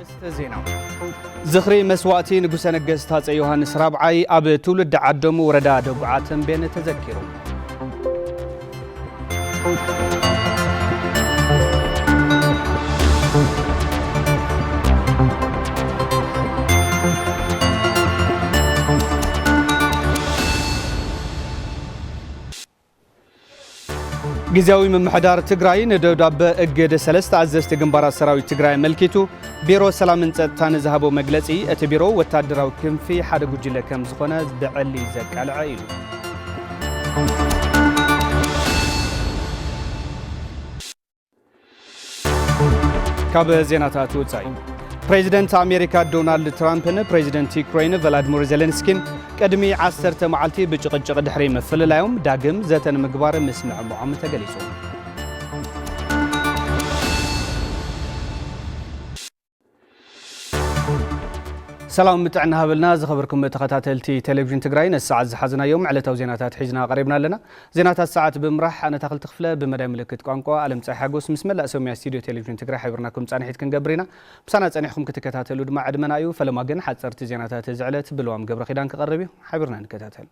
እስተ ዜና። ዝኽሪ መስዋእቲ ንጉሰ ነገስት ሃፀይ ዮሃንስ ራብዓይ ኣብ ትውልዲ ዓዶም ወረዳ ደጉዓ ተንቤን ተዘኪሩ። ግዝያዊ ምምሕዳር ትግራይ ንደብዳበ እግድ ሰለስተ ኣዘዝቲ ግንባራት ሰራዊት ትግራይ ኣመልኪቱ ቢሮ ሰላምን ጸጥታን ዝሃቦ መግለጺ፣ እቲ ቢሮ ወታደራዊ ክንፊ ሓደ ጉጅለ ከም ዝኾነ ብዕሊ ዘቃልዐ ኢሉ። ካብ ዜናታት ወጻኢ፣ ፕሬዚደንት ኣሜሪካ ዶናልድ ትራምፕን ፕሬዚደንት ዩክሬን ቨላድሚር ዜሌንስኪን ቅድሚ ዓሰርተ መዓልቲ ብጭቕጭቕ ድሕሪ ምፍልላዮም ዳግም ዘተ ንምግባር ምስምዕምዖም ተገሊጹ። ሰላም ጥዕና ሃበልና ዝኸበርኩም ተኸታተልቲ ቴሌቪዥን ትግራይ፣ ነዚ ሰዓት ዝሓዝናዮም ዕለታዊ ዜናታት ሒዝና ቀሪብና ኣለና። ዜናታት ሰዓት ብምምራሕ ኣነ ታኽልቲ ክፍለ፣ ብመዳይ ምልክት ቋንቋ ኣለም ፀሓይ ሓጎስ ምስ መላእ ሰሙያ ስቱዲዮ ቴሌቪዥን ትግራይ ሓቢርናኩም ፃንሒት ክንገብር ኢና። ምሳና ፀኒሕኩም ክትከታተሉ ድማ ዕድመና እዩ። ፈለማ ግን ሓፀርቲ ዜናታት እዚ ዕለት ብልዋም ገብረ ኪዳን ክቐርብ እዩ። ሓቢርና ንከታተል።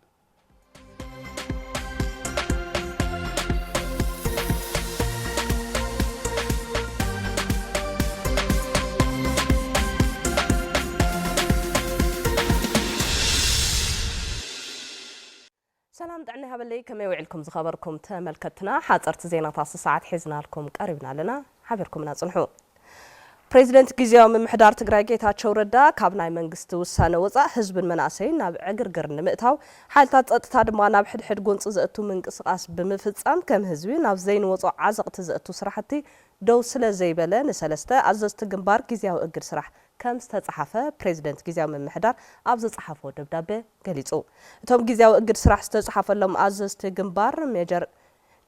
ሰላም ጥዕና ይሃበለይ፣ ከመይ ውዒልኩም ዝኸበርኩም ተመልከትና? ሓፀርቲ ዜናታት ሰዓት ሒዝናልኩም ቀሪብና ኣለና። ሓቢርኩምና ጽንሑ። ፕሬዚደንት ግዝያዊ ምምሕዳር ትግራይ ጌታቸው ረዳ፣ ካብ ናይ መንግስቲ ውሳነ ወፃእ ህዝብን መናእሰይን ናብ ዕግርግር ንምእታው፣ ሓይልታት ጸጥታ ድማ ናብ ሕድሕድ ጎንፂ ዘእቱ ምንቅስቓስ ብምፍጻም፣ ከም ህዝቢ ናብ ዘይንወጾ ዓዘቕቲ ዘእቱ ስራሕቲ ደው ስለ ዘይበለ፣ ንሰለስተ ኣዘዝቲ ግንባር ግዝያዊ እግድ ስራሕ ከም ዝተጻሓፈ ፕሬዚደንት ግዝያዊ ምምሕዳር ኣብ ዝጸሓፎ ደብዳበ ገሊጹ። እቶም ግዝያዊ እግድ ስራሕ ዝተጻሓፈሎም ኣዘዝቲ ግንባር ሜጀር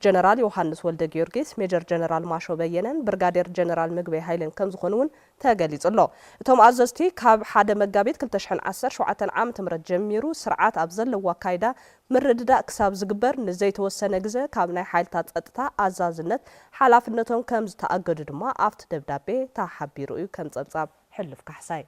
ጀነራል ዮሃንስ ወልደ ጊዮርጊስ፣ ሜጀር ጀነራል ማሾ በየነን ብርጋዴር ጀነራል ምግበይ ሃይለን ከም ዝኾኑ እውን ተገሊጹ ኣሎ። እቶም ኣዘዝቲ ካብ ሓደ መጋቢት ክልተ ሽሕን ዓሰርተ ሸውዓተን ዓመተ ምህረት ጀሚሩ ስርዓት ኣብ ዘለዎ ኣካይዳ ምርድዳእ ክሳብ ዝግበር ንዘይተወሰነ ግዘ ካብ ናይ ሓይልታት ጸጥታ ኣዛዝነት ሓላፍነቶም ከም ዝተኣገዱ ድማ ኣብቲ ደብዳቤ ተሓቢሩ እዩ ከም ጸብጻብ ሕሉፍ ካሕሳይ።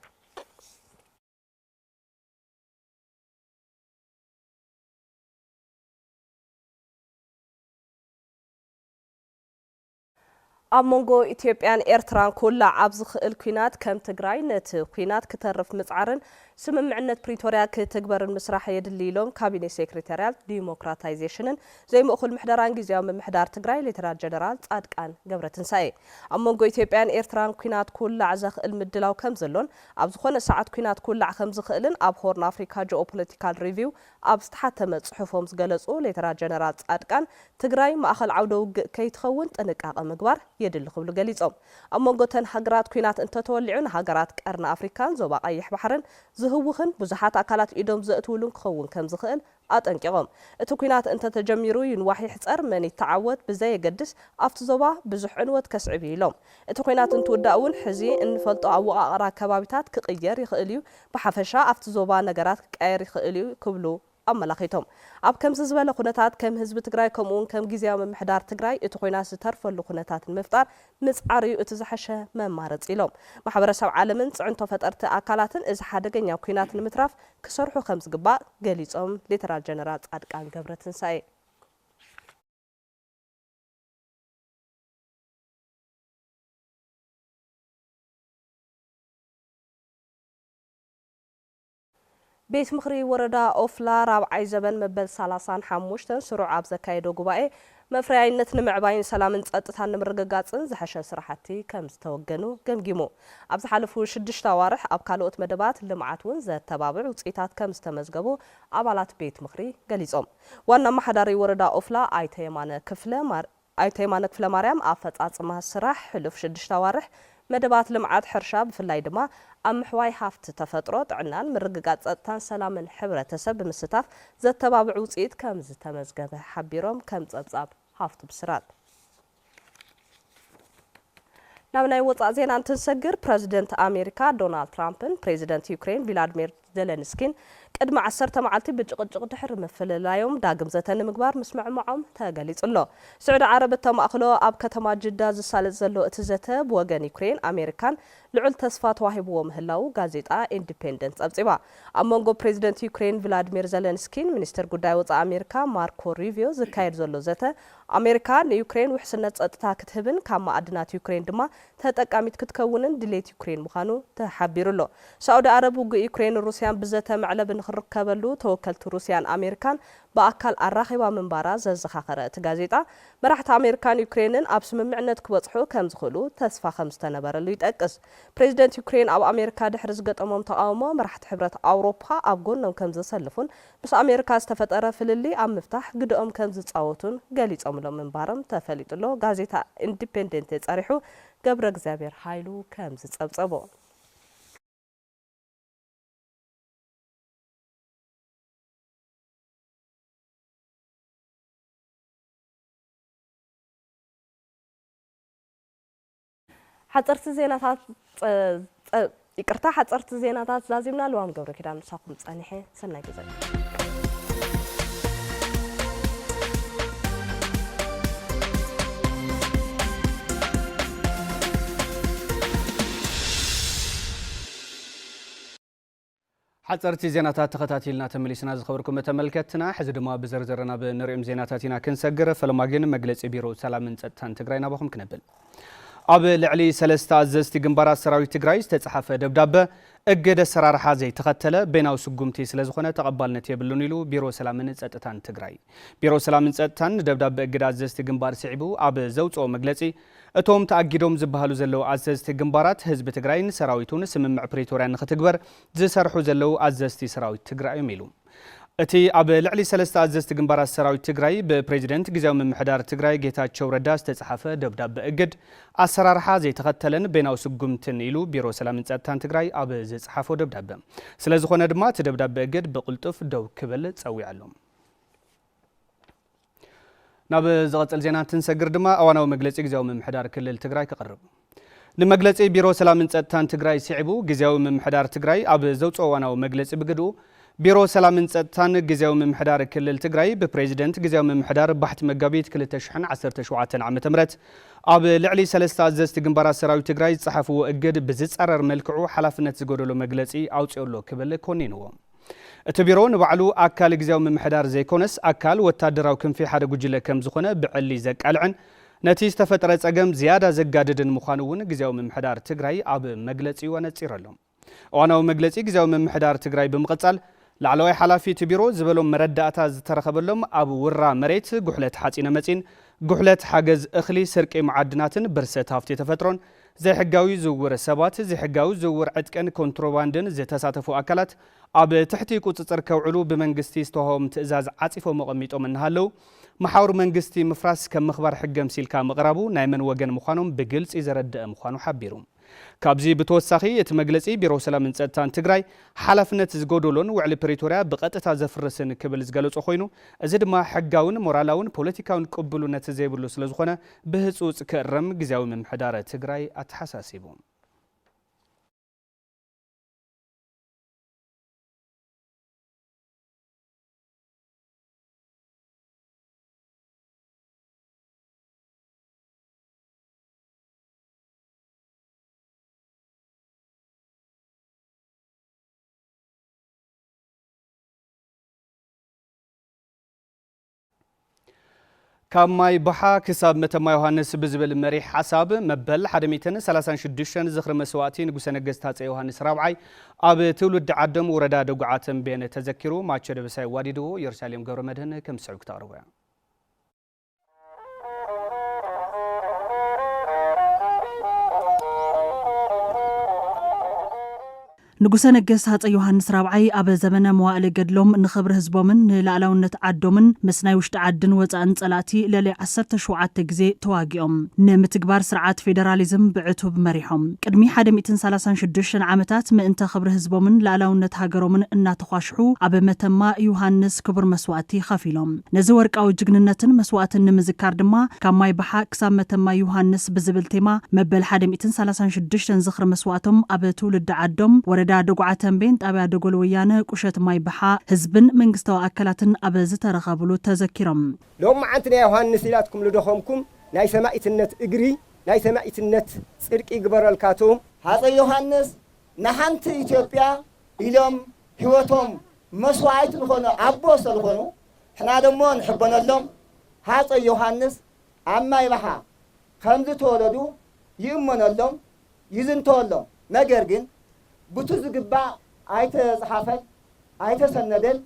ኣብ መንጎ ኢትዮጵያን ኤርትራን ክውላዕ ኣብ ዝኽእል ኲናት ከም ትግራይ ነቲ ኲናት ክተርፍ ምጽዓርን ስምምዕነት ፕሪቶርያ ክትግበርን ምስራሕ የድሊ ኢሎም ካቢኔ ሴክሬታርያት ዲሞክራታይዜሽንን ዘይምእኹል ምሕደራን ግዝያዊ ምምሕዳር ትግራይ ሌተናል ጀነራል ጻድቃን ገብረትንሳኤ። ኣብ መንጎ ኢትዮጵያን ኤርትራን ኲናት ክውላዕ ዘኽእል ምድላው ከም ዘሎን ኣብ ዝኾነ ሰዓት ኲናት ክውላዕ ከም ዝኽእልን ኣብ ሆርን ኣፍሪካ ጂኦፖለቲካል ሪቪው ኣብ ዝተሓተመ ጽሑፎም ዝገለጹ ሌተናል ጀነራል ጻድቃን፣ ትግራይ ማእኸል ዓውደ ውግእ ከይትኸውን ጥንቃቐ ምግባር የድሊ ክብሉ ገሊጾም። ኣብ መንጎ እተን ሃገራት ኲናት እንተተወሊዑ ንሃገራት ቀርኒ ኣፍሪካን ዞባ ቀይሕ ባሕርን ዝህውኽን ብዙሓት ኣካላት ኢዶም ዘእትውሉን ክኸውን ከም ዝኽእል ኣጠንቂቖም። እቲ ኲናት እንተተጀሚሩ ይንዋሕ ይሕጸር መን ይተዓወት ብዘየገድስ ኣብቲ ዞባ ብዙሕ ዕንወት ከስዕብ እዩ ኢሎም። እቲ ኲናት እንትውዳእ እውን ሕዚ እንፈልጦ ኣወቓቕራ ከባቢታት ክቕየር ይኽእል እዩ። ብሓፈሻ ኣብቲ ዞባ ነገራት ክቀየር ይኽእል እዩ ክብሉ ኣመላኺቶም። ኣብ ከምዚ ዝበለ ኩነታት ከም ህዝቢ ትግራይ ከምኡ እውን ከም ግዝያዊ ምምሕዳር ትግራይ እቲ ኲናት ዝተርፈሉ ኩነታት ንምፍጣር ምጽዓር እዩ እቲ ዝሐሸ መማረፂ ኢሎም። ማሕበረሰብ ዓለምን ፅዕንቶ ፈጠርቲ ኣካላትን እዚ ሓደገኛ ኲናት ንምትራፍ ክሰርሑ ከም ዝግባእ ገሊፆም። ሌተናል ጀነራል ጻድቃን ገብረትንሳኤ። ቤት ምኽሪ ወረዳ ኦፍላ ራብዓይ ዘበን መበል ሰላሳን ሓሙሽተን ስሩዕ ኣብ ዘካየዶ ጉባኤ፣ መፍረያይነት ንምዕባይን ሰላምን ጸጥታን ንምርግጋጽን ዝሐሸ ስራሕቲ ከም ዝተወገኑ ገምጊሙ። ኣብ ዝሓለፉ ሽዱሽተ ኣዋርሕ ኣብ ካልኦት መደባት ልምዓት እውን ዘተባብዕ ውፅኢታት ከም ዝተመዝገቡ ኣባላት ቤት ምኽሪ ገሊጾም። ዋና ኣመሓዳሪ ወረዳ ኦፍላ ኣይተ የማነ ክፍለ ማር-፣ ኣይተ የማነ ክፍለ ማርያም፣ ኣፈጻጽማ ስራሕ ሕሉፍ ሽዱሽተ ኣዋርሕ መደባት ልምዓት ሕርሻ ብፍላይ ድማ ኣብ ምሕዋይ ሃፍቲ ተፈጥሮ፣ ጥዕናን ምርግጋጽ ጸጥታን ሰላምን ሕብረተሰብ ብምስታፍ ዘተባብዕ ውፅኢት ከም ዝተመዝገበ ሓቢሮም። ከም ጸብጻብ ሃፍቱ ብስራት። ናብ ናይ ወጻእ ዜና እንትንሰግር፣ ፕረዚደንት ኣሜሪካ ዶናልድ ትራምፕን ፕሬዚደንት ዩክሬን ቪላድሚር ዜለንስኪን ቅድሚ ዓሰርተ መዓልቲ ብጭቕጭቕ ድሕሪ ምፍልላዮም ዳግም ዘተ ንምግባር ምስምዕማዖም ተገሊጹ ኣሎ። ስዑዲ ዓረብ እተማእኽሎ ኣብ ከተማ ጅዳ ዝሳለጥ ዘሎ እቲ ዘተ ብወገን ዩክሬን ኣሜሪካን ልዑል ተስፋ ተዋሂብዎ ምህላዉ ጋዜጣ ኢንዲፔንደንት ጸብጺባ። ኣብ መንጎ ፕሬዚደንት ዩክሬን ቭላድሚር ዘለንስኪን ሚኒስትር ጉዳይ ወጻኢ ኣሜሪካ ማርኮ ሩቢዮ ዝካየድ ዘሎ ዘተ ኣሜሪካ ንዩክሬን ውሕስነት ጸጥታ ክትህብን ካብ ማዕድናት ዩክሬን ድማ ተጠቃሚት ክትከውንን ድሌት ዩክሬን ምዃኑ ተሓቢሩ ኣሎ። ሳዑዲ ዓረብ ውግእ ዩክሬንን ሩስያን ብዘተ መዕለቢ ንክርከበሉ ተወከልቲ ሩስያን ኣሜሪካን ብኣካል ኣራኺባ ምንባራ ዘዘኻኸረ እቲ ጋዜጣ፣ መራሕቲ ኣሜሪካን ዩክሬንን ኣብ ስምምዕነት ክበጽሑ ከም ዝኽእሉ ተስፋ ከም ዝተነበረሉ ይጠቅስ። ፕሬዚደንት ዩክሬን ኣብ ኣሜሪካ ድሕሪ ዝገጠሞም ተቓውሞ፣ መራሕቲ ሕብረት ኣውሮፓ ኣብ ጎኖም ከም ዘሰልፉን ምስ ኣሜሪካ ዝተፈጠረ ፍልልይ ኣብ ምፍታሕ ግደኦም ከም ዝጻወቱን ገሊጾምሎም ምንባሮም ተፈሊጡ ኣሎ። ጋዜጣ ኢንዲፔንደንት ጸሪሑ ገብረ እግዚኣብሔር ሃይሉ ከም ዝጸብጸቦ። ሓፀርቲ ዜናታት፣ ጸ-፣ ጸ-፣ ይቅርታ፣ ሓፀርቲ ዜናታት ዛዚምና። ልዋም ገብረ ኪዳን ምሳኹም ጸኒሐ። ሰናይ ግዜ። ሓፀርቲ ዜናታት ተኸታቲልና ተመሊስና። ዝኸበርኩም ተመልከትና፣ ሕዚ ድማ ብዝርዝር ናብ ንሪኦም ዜናታት ኢና ክንሰግር። ፈለማ ግን መግለፂ ቢሮ ሰላምን ፀጥታን ትግራይ ናባኹም ክነብል። ኣብ ልዕሊ ሰለስተ ኣዘዝቲ ግንባራት ሰራዊት ትግራይ ዝተፅሓፈ ደብዳበ እግድ ኣሰራርሓ ዘይተኸተለ በይናዊ ስጉምቲ ስለዝኾነ ተቐባልነት የብሉን ኢሉ ቢሮ ሰላምን ፀጥታን ትግራይ። ቢሮ ሰላምን ፀጥታን ንደብዳበ እግድ ኣዘዝቲ ግንባር ስዒቡ ኣብ ዘውፅኦ መግለፂ፣ እቶም ተኣጊዶም ዝበሃሉ ዘለዉ ኣዘዝቲ ግንባራት ህዝቢ ትግራይን ሰራዊቱን ስምምዕ ፕሪቶርያ ንኽትግበር ዝሰርሑ ዘለዉ ኣዘዝቲ ሰራዊት ትግራይ እዮም ኢሉ። እቲ ኣብ ልዕሊ ሰለስተ ኣዘዝቲ ግንባራት ሰራዊት ትግራይ ብፕሬዚደንት ግዝያዊ ምምሕዳር ትግራይ ጌታቸው ረዳ ዝተፅሓፈ ደብዳበ እግድ ኣሰራርሓ ዘይተኸተለን በይናዊ ስጉምትን ኢሉ ቢሮ ሰላምን ፀጥታን ትግራይ ኣብ ዝፀሓፎ ደብዳበ። ስለዝኾነ ድማ እቲ ደብዳበ እግድ ብቕልጡፍ ደው ክብል ፀዊዑ ኣሎ። ናብ ዝቐጽል ዜና እንትንሰግር ድማ እዋናዊ መግለጺ ግዝያዊ ምምሕዳር ክልል ትግራይ ክቐርብ። ንመግለጺ ቢሮ ሰላምን ጸጥታን ትግራይ ስዒቡ ግዝያዊ ምምሕዳር ትግራይ ኣብ ዘውፅኦ እዋናዊ መግለጺ ብግድኡ፣ ቢሮ ሰላምን ጸጥታን ግዝያዊ ምምሕዳር ክልል ትግራይ ብፕሬዚደንት ግዝያዊ ምምሕዳር ባሕቲ መጋቢት ክልተ ሽሕን ዓሰርተ ሸውዓተን ዓመተ ምህረት ኣብ ልዕሊ ሰለስተ ኣዘዝቲ ግንባራት ሰራዊት ትግራይ ዝጸሓፍዎ እግድ ብዝጻረር መልክዑ ሓላፍነት ዝጎደሎ መግለጺ ኣውጺኦ ኣሎ ክብል ኮኒንዎ። እቲ ቢሮ ንባዕሉ ኣካል ግዝያዊ ምምሕዳር ዘይኮነስ፣ ኣካል ወታደራዊ ክንፊ ሓደ ጉጅለ ከም ዝኾነ ብዕሊ ዘቃልዕን ነቲ ዝተፈጠረ ጸገም ዝያዳ ዘጋድድን ምዃኑ እውን ግዝያዊ ምምሕዳር ትግራይ ኣብ መግለጺኡ ኣነጺሩ ኣሎ። እዋናዊ መግለጺ ግዝያዊ ምምሕዳር ትግራይ ብምቕጻል፣ ላዕለዋይ ሓላፊ እቲ ቢሮ ዝበሎም መረዳእታ ዝተረኸበሎም ኣብ ውራ መሬት፣ ጉሕለት ሓጺነ መጺን፣ ጉሕለት ሓገዝ እኽሊ፣ ስርቂ መዓድናትን ብርሰት ሃፍቲ ተፈጥሮን፣ ዘይሕጋዊ ዝውውር ሰባት፣ ዘይሕጋዊ ዝውውር ዕጥቀን ኮንትሮባንድን ዝተሳተፉ ኣካላት ኣብ ትሕቲ ቁጽጽር ከውዕሉ ብመንግስቲ ዝተዋህቦም ትእዛዝ ዓጺፎም ኣቐሚጦም እናሃለዉ፣ መሓውር መንግስቲ ምፍራስ ከም ምኽባር ሕገ ምሲልካ ምቕራቡ ናይ መን ወገን ምዃኖም ብግልጺ ዘረደአ ምዃኑ ሓቢሩ። ካብዚ ብተወሳኺ፣ እቲ መግለጺ ቢሮ ሰላምን ጸጥታን ትግራይ ሓላፍነት ዝጎደሎን ውዕሊ ፕሪቶርያ ብቐጥታ ዘፍርስን ክብል ዝገለጾ ኮይኑ፣ እዚ ድማ ሕጋውን ሞራላውን ፖለቲካውን ቅቡልነት ዘይብሉ ስለዝኾነ ብህጹጽ ክእረም ግዝያዊ ምምሕዳር ትግራይ ኣተሓሳሲቡ። ካብ ማይ ባሓ ክሳብ መተማ ዮሃንስ ብዝብል መሪሕ ሓሳብ፣ መበል ሓደ ሚእትን ሰላሳን ሽዱሽተን ዝኽሪ መስዋእቲ ንጉሰ ነገስት ሃፀይ ዮሃንስ ራብዓይ ኣብ ትውልዲ ዓዶም ወረዳ ደጉዓ ተምቤን ተዘኪሩ። ማቾ ደበሳይ ዋዲድዎ፣ ኢየሩሳሌም ገብረ መድህን ከም ዝስዕብ ክተቕርቦ እያ። ንጉሰ ነገስት ሃፀይ ዮሃንስ ራብዓይ ኣብ ዘመነ መዋእለ ገድሎም ንኽብሪ ህዝቦምን ንላዕላውነት ዓዶምን ምስ ናይ ውሽጢ ዓድን ወፃእን ፀላእቲ ልዕሊ ዓሰርተ ሸውዓተ ግዜ ተዋጊኦም። ንምትግባር ስርዓት ፌደራሊዝም ብዕቱብ መሪሖም። ቅድሚ ሓደ ሚእትን ሰላሳን ሽዱሽተን ዓመታት ምእንተ ክብሪ ህዝቦምን ላዕላውነት ሃገሮምን እናተዃሽሑ ኣብ መተማ ዮሃንስ ክቡር መስዋእቲ ከፊሎም። ነዚ ወርቃዊ ጅግንነትን መስዋእትን ንምዝካር ድማ ካብ ማይ ባሓ ክሳብ መተማ ዮሃንስ ብዝብል ቴማ መበል ሓደ ሚእትን ሰላሳን ሽዱሽተን ዝኽሪ መስዋእቶም ኣብ ትውልዲ ዓዶም ወረዳ ወረዳ ደጉዓ ተንቤን ጣብያ ደጎል ወያነ ቁሸት ማይ ባሓ ህዝብን መንግስታዊ ኣካላትን ኣብ ዝተረኸብሉ ተዘኪሮም። ሎማዓንቲ ናይ ዮሃንስ ኢላትኩም ልደኸምኩም ናይ ሰማኢትነት እግሪ ናይ ሰማኢትነት ጽድቂ ይግበረልካቱ። ሃፀይ ዮሃንስ ንሓንቲ ኢትዮጵያ ኢሎም ህይወቶም መስዋዕቲ ዝኾኑ ኣቦ ስለዝኾኑ ንሕና ደሞ ንሕበነሎም። ሃፀይ ዮሃንስ ኣብ ማይ ባሓ ከም ዝተወለዱ ይእመነሎም፣ ይዝንተወሎም። ነገር ግን ብቱ ዝግባእ ኣይተፀሓፈን፣ ኣይተሰነደን።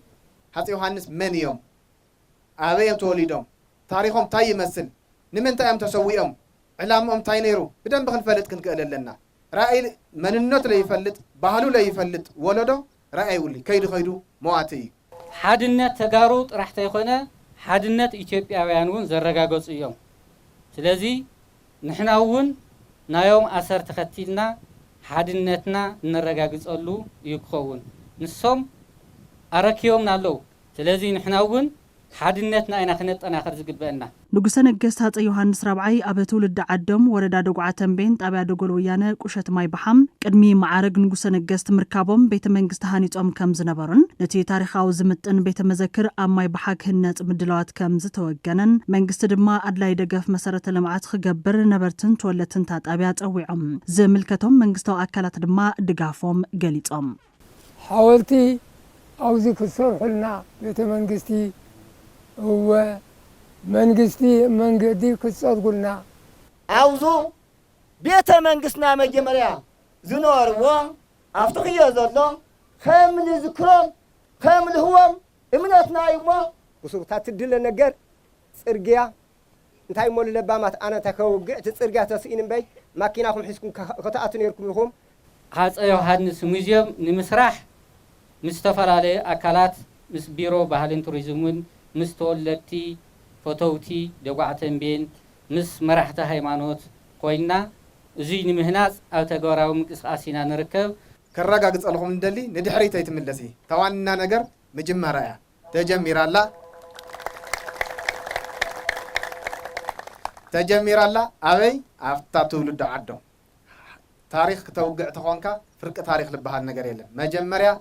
ሃፀይ ዮሃንስ መን እዮም? ኣበይ እዮም ተወሊዶም? ታሪኾም እንታይ ይመስል? ንምንታይ እዮም ተሰዊኦም? ዕላምኦም እንታይ ነይሩ? ብደንቢ ክንፈልጥ ክንክእል ኣለና። ራእይ መንነት ለይፈልጥ፣ ባህሉ ለይፈልጥ ወለዶ ራእይ የብሉይ። ከይዱ ከይዱ መዋቲ እዩ። ሓድነት ተጋሩ ጥራሕ ተይኮነ፣ ሓድነት ኢትዮጵያውያን እውን ዘረጋገጹ እዮም። ስለዚ ንሕና እውን ናዮም ኣሰር ተኸቲልና ሓድነትና እነረጋግጸሉ እዩ ክኸውን። ንሶም ኣረኪቦምና ኣለዉ። ስለዚ ንሕና እውን ሓድነትና ኢና ክነጠናኽር ዝግበአና። ንጉሰ ነገስት ሃፀይ ዮሃንስ ራብዓይ ኣብ ትውልዲ ዓዶም ወረዳ ደጉዓ ተንቤን ጣብያ ደጎል ወያነ ቁሸት ማይ ባሓ ቅድሚ መዓርግ ንጉሰ ነገስት ምርካቦም ቤተ መንግስቲ ሃኒጾም ከም ዝነበሩን ነቲ ታሪኻዊ ዝምጥን ቤተ መዘክር ኣብ ማይ ባሓ ክህነጽ ምድላዋት ከም ዝተወገነን መንግስቲ ድማ ኣድላይ ደገፍ መሰረተ ልምዓት ክገብር ነበርትን ተወለድትን እታ ጣብያ ጸዊዖም። ዝምልከቶም መንግስታዊ ኣካላት ድማ ድጋፎም ገሊጾም። ሓወልቲ ኣብዚ ክትሰርሑልና ቤተ መንግስቲ፣ እወ መንግስቲ መንገዲ ክትጸርጉልና። ኣብዙ ቤተ መንግስትና መጀመርያ ዝነበርዎ ኣብቲ ክዮ ዘሎ ከም ንዝክሮም ከም ንህቦም እምነትና እዩ እሞ ብሱሩታት ትድለ ነገር ጽርግያ እንታይ እሞ ለባማት ኣነ እንታይ ከውግዕ እቲ ጽርግያ ተስኢን እምበይ ማኪናኹም ሒዝኩም ከ- ከተኣቱ ነይርኩም ኢኹም። ሃፀ ዮሃንስ ሙዚየም ንምስራሕ ምስ ዝተፈላለዩ ኣካላት ምስ ቢሮ ባህልን ቱሪዝምን ምስ ተወለድቲ ፈተውቲ ደጓዕ ተንቤን ምስ መራሕቲ ሃይማኖት ኮይንና እዙይ ንምህናፅ ኣብ ተግባራዊ ምንቅስቃስ ኢና ንርከብ። ከረጋግፀልኹም እንደሊ ንድሕሪት ኣይትምለሲ። እታ ዋና ነገር ምጅማራ እያ። ተጀሚራ ኣላ። ተጀሚራ ኣላ። ኣበይ? ኣብታ ትውልዶ ዓዶ። ታሪኽ ክተውግዕ ተኾንካ ፍርቂ ታሪኽ ልበሃል ነገር የለን። መጀመርያ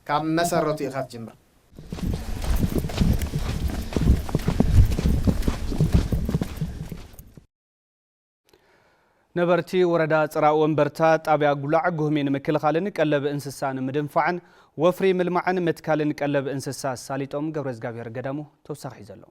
ካብ መሰረቱ ኢኻ ትጅምር። ነበርቲ ወረዳ ጽራእ ወንበርታ ጣብያ ጉላዕ ጉህሚ ንምክልኻልን ቀለብ እንስሳ ንምድንፋዕን ወፍሪ ምልማዕን ምትካልን ቀለብ እንስሳ ኣሳሊጦም። ገብረዝጋብሔር ገዳሙ ተወሳኺ ዘሎ።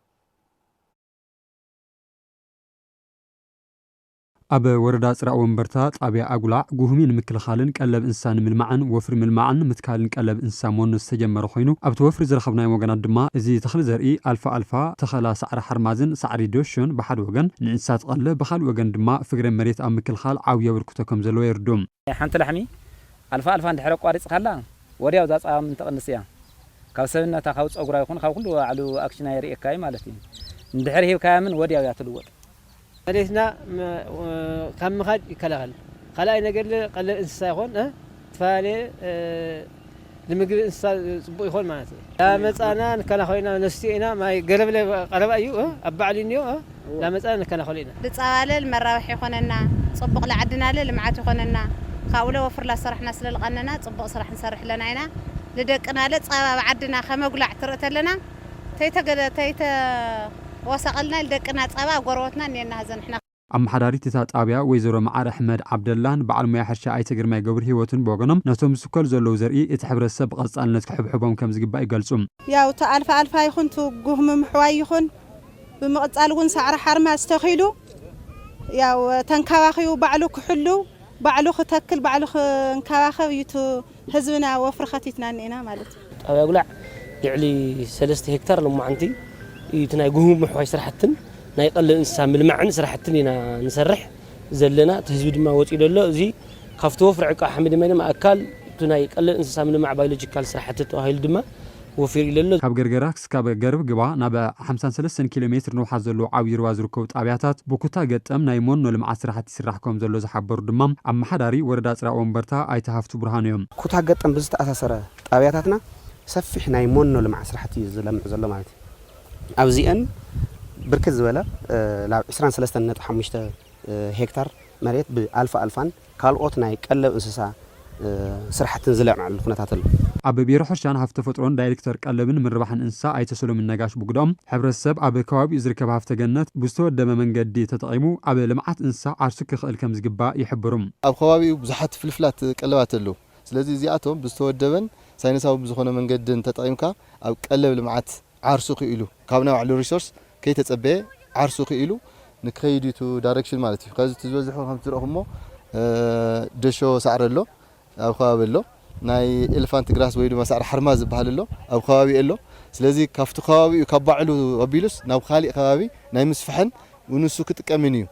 ኣብ ወረዳ ጽራእ ወንበርታ ጣብያ ኣጉላዕ ጉህሚ ንምክልኻልን ቀለብ እንስሳ ንምልማዕን ወፍሪ ምልማዕን ምትካልን ቀለብ እንስሳ መኖ ዝተጀመረ ኮይኑ ኣብቲ ወፍሪ ዝረኸብናዮም ወገናት ድማ እዚ ተኽሊ ዘርኢ ኣልፋ ኣልፋ ተኸላ ሳዕሪ ሓርማዝን ሳዕሪ ዶሾን ብሓደ ወገን ንእንስሳት ቀለብ ብኻልእ ወገን ድማ ፍግረ መሬት ኣብ ምክልኻል ዓብዪ ኣበርክቶ ከም ዘለዎ የርድኡ። ሓንቲ ላሕሚ ኣልፋ ኣልፋ እንድሕር ኣቋሪጽካላ ወዲያው እዛ ጻባ ምን ትቕንስ እያ። ካብ ሰብነታ ካብ ጸጉራ ይኹን ካብ ኩሉ ባዕሉ ኣክሽና የርእየካ እዩ ማለት እዩ። እንድሕር ሂብካያ ምን ወዲያው እያ ትልወጥ። መሬትና መ- ካብ ምኻድ ይከላኸል። ካልኣይ ነገር ለ- ቀለብ እንስሳ ይኾን እ? ዝተፈላለየ እ፣ ንምግቢ እንስሳ ጽቡቕ ይኾን ማለት እዩ። ላመጻና ንከላኸል ኢና ነስትዮ ኢና ማይ ገለብለ ቀረባ እዩ እ? ኣብ ባዕሉ እኒኦ እ? ላመጻና ንከላኸል ኢና። ልጻባለል መራብሒ ይኾነና፣ ጽቡቕ ለዓድናለ ልምዓት ይኾነና። ካብኡለ ወፍርላ ሰራሕና ስለ ልቐነና ጽቡቕ ስራሕ ንሰርሕ ኣለና ኢና። ልደቅናለ ጸባ ኣብ ዓድና ከመጉላዕ ትርኢ ተለና ተይተገደ ተይተወሰቐልና ልደቅና ጸባ ኣብ ጎረቦትና እኒአና ዘንሕና። ኣመሓዳሪት እታ ጣብያ ወይዘሮ መዓር ኣሕመድ ዓብደላን በዓል ሞያ ሕርሻ ኣይተ ግርማይ ገብረ ህይወትን ብወገኖም ነቶም ዝስከሉ ዘለዉ ዘርኢ እቲ ሕብረተሰብ ብቐጻልነት ክሕብሕቦም ከም ዝግባእ ይገልጹ። ያው እቲ ኣልፋ ኣልፋ ይኹን እቲ ጉህሚ ምሕዋይ ይኹን ብምቕጻል እውን ሳዕሪ ሓርማዝ ተኺሉ ያው ተንከባኺቡ ባዕሉ ክሕሉ ባዕሉ ክተክል ባዕሉ ክንከባኸብ እዩ እቲ ህዝብና ወፍሪ ከቲትና እኒኤና ማለት እዩ። ጣብያ ጉላዕ ልዕሊ ሰለስተ ሄክታር ሎማዓንቲ እዩ እቲ ናይ ጉህሙ ምሕዋይ ስራሕትን ናይ ቀለብ እንስሳ ምልማዕን ስራሕትን ኢና ንሰርሕ ዘለና። እቲ ህዝቢ ድማ ወፂኡ ዘሎ እዚ ካብቲ ወፍሪ ዕቃ ሓመድ ማይ ድማ ኣካል እቲ ናይ ቀለብ እንስሳ ምልማዕ ባዮሎጂካል ስራሕቲ ተባሂሉ ድማ ወፊሩ እዩ ዘሎ። ካብ ገርገራ ክስካብ ገርብ ግባ ናብ ሓምሳን ሰለስተን ኪሎ ሜትር ንውሓት ዘለዎ ዓብዪ ሩባ ዝርከቡ ጣብያታት ብኩታ ገጠም ናይ ሞኖ ልምዓት ስራሕቲ ይስራሕ ከም ዘሎ ዝሓበሩ ድማ ኣመሓዳሪ ወረዳ ጽራእ ወንበርታ ኣይተ ሃፍቱ ብርሃኑ እዮም። ኩታ ገጠም ብዝተኣሳሰረ ጣብያታትና ሰፊሕ ናይ ሞኖ ልምዓት ስራሕቲ እዩ ዝለምዕ ዘሎ ማለት እዩ። ኣብዚአን ብርክት ዝበለ እ፣ ናብ ዕስራን ሰለስተን ነጥቢ ሓሙሽተ ሄክታር መሬት ብኣልፋ ኣልፋን ካልኦት ናይ ቀለብ እንስሳ ስራሕትን ዝለዓሉ ኩነታት ኣሎ። ኣብ ቢሮ ሕርሻን ሃፍቲ ተፈጥሮን ዳይሬክተር ቀለብን ምርባሕን እንስሳ ኣይተ ሰሎምን ነጋሽ ብግዶም፣ ሕብረተሰብ ኣብ ከባቢኡ ዝርከብ ሃፍተ ገነት ብዝተወደበ መንገዲ ተጠቒሙ ኣብ ልምዓት እንስሳ ዓርሱ ክኽእል ከም ዝግባእ ይሕብሩ። ኣብ ከባቢኡ ብዙሓት ፍልፍላት ቀለባት ኣለዉ። ስለዚ እዚኣቶም ብዝተወደበን ሳይንሳዊ ብዝኾነ መንገድን ተጠቒምካ ኣብ ቀለብ ልምዓት ዓርሱ ክኢሉ ካብ ናይ ባዕሉ ሪሶርስ ከይተጸበየ ዓርሱ ክኢሉ ንክኸይድ እዩ እቲ ዳይሬክሽን ማለት እዩ። ከዚ እቲ ዝበዝሑ ከም ትረእኹሞ ደሾ ሳዕሪ ኣሎ። ኣብ ከባቢ ኣሎ። ናይ ኤሌፋንት ግራስ ወይ ድማ ሳዕሪ ሓርማዝ ዝበሃል ኣሎ ኣብ ከባቢ ኣሎ። ስለዚ ካብቲ ከባቢኡ ካብ ባዕሉ ኣቢሉስ ናብ ካሊእ ከባቢ ናይ ምስፍሕን ንሱ ክጥቀምን እዩ።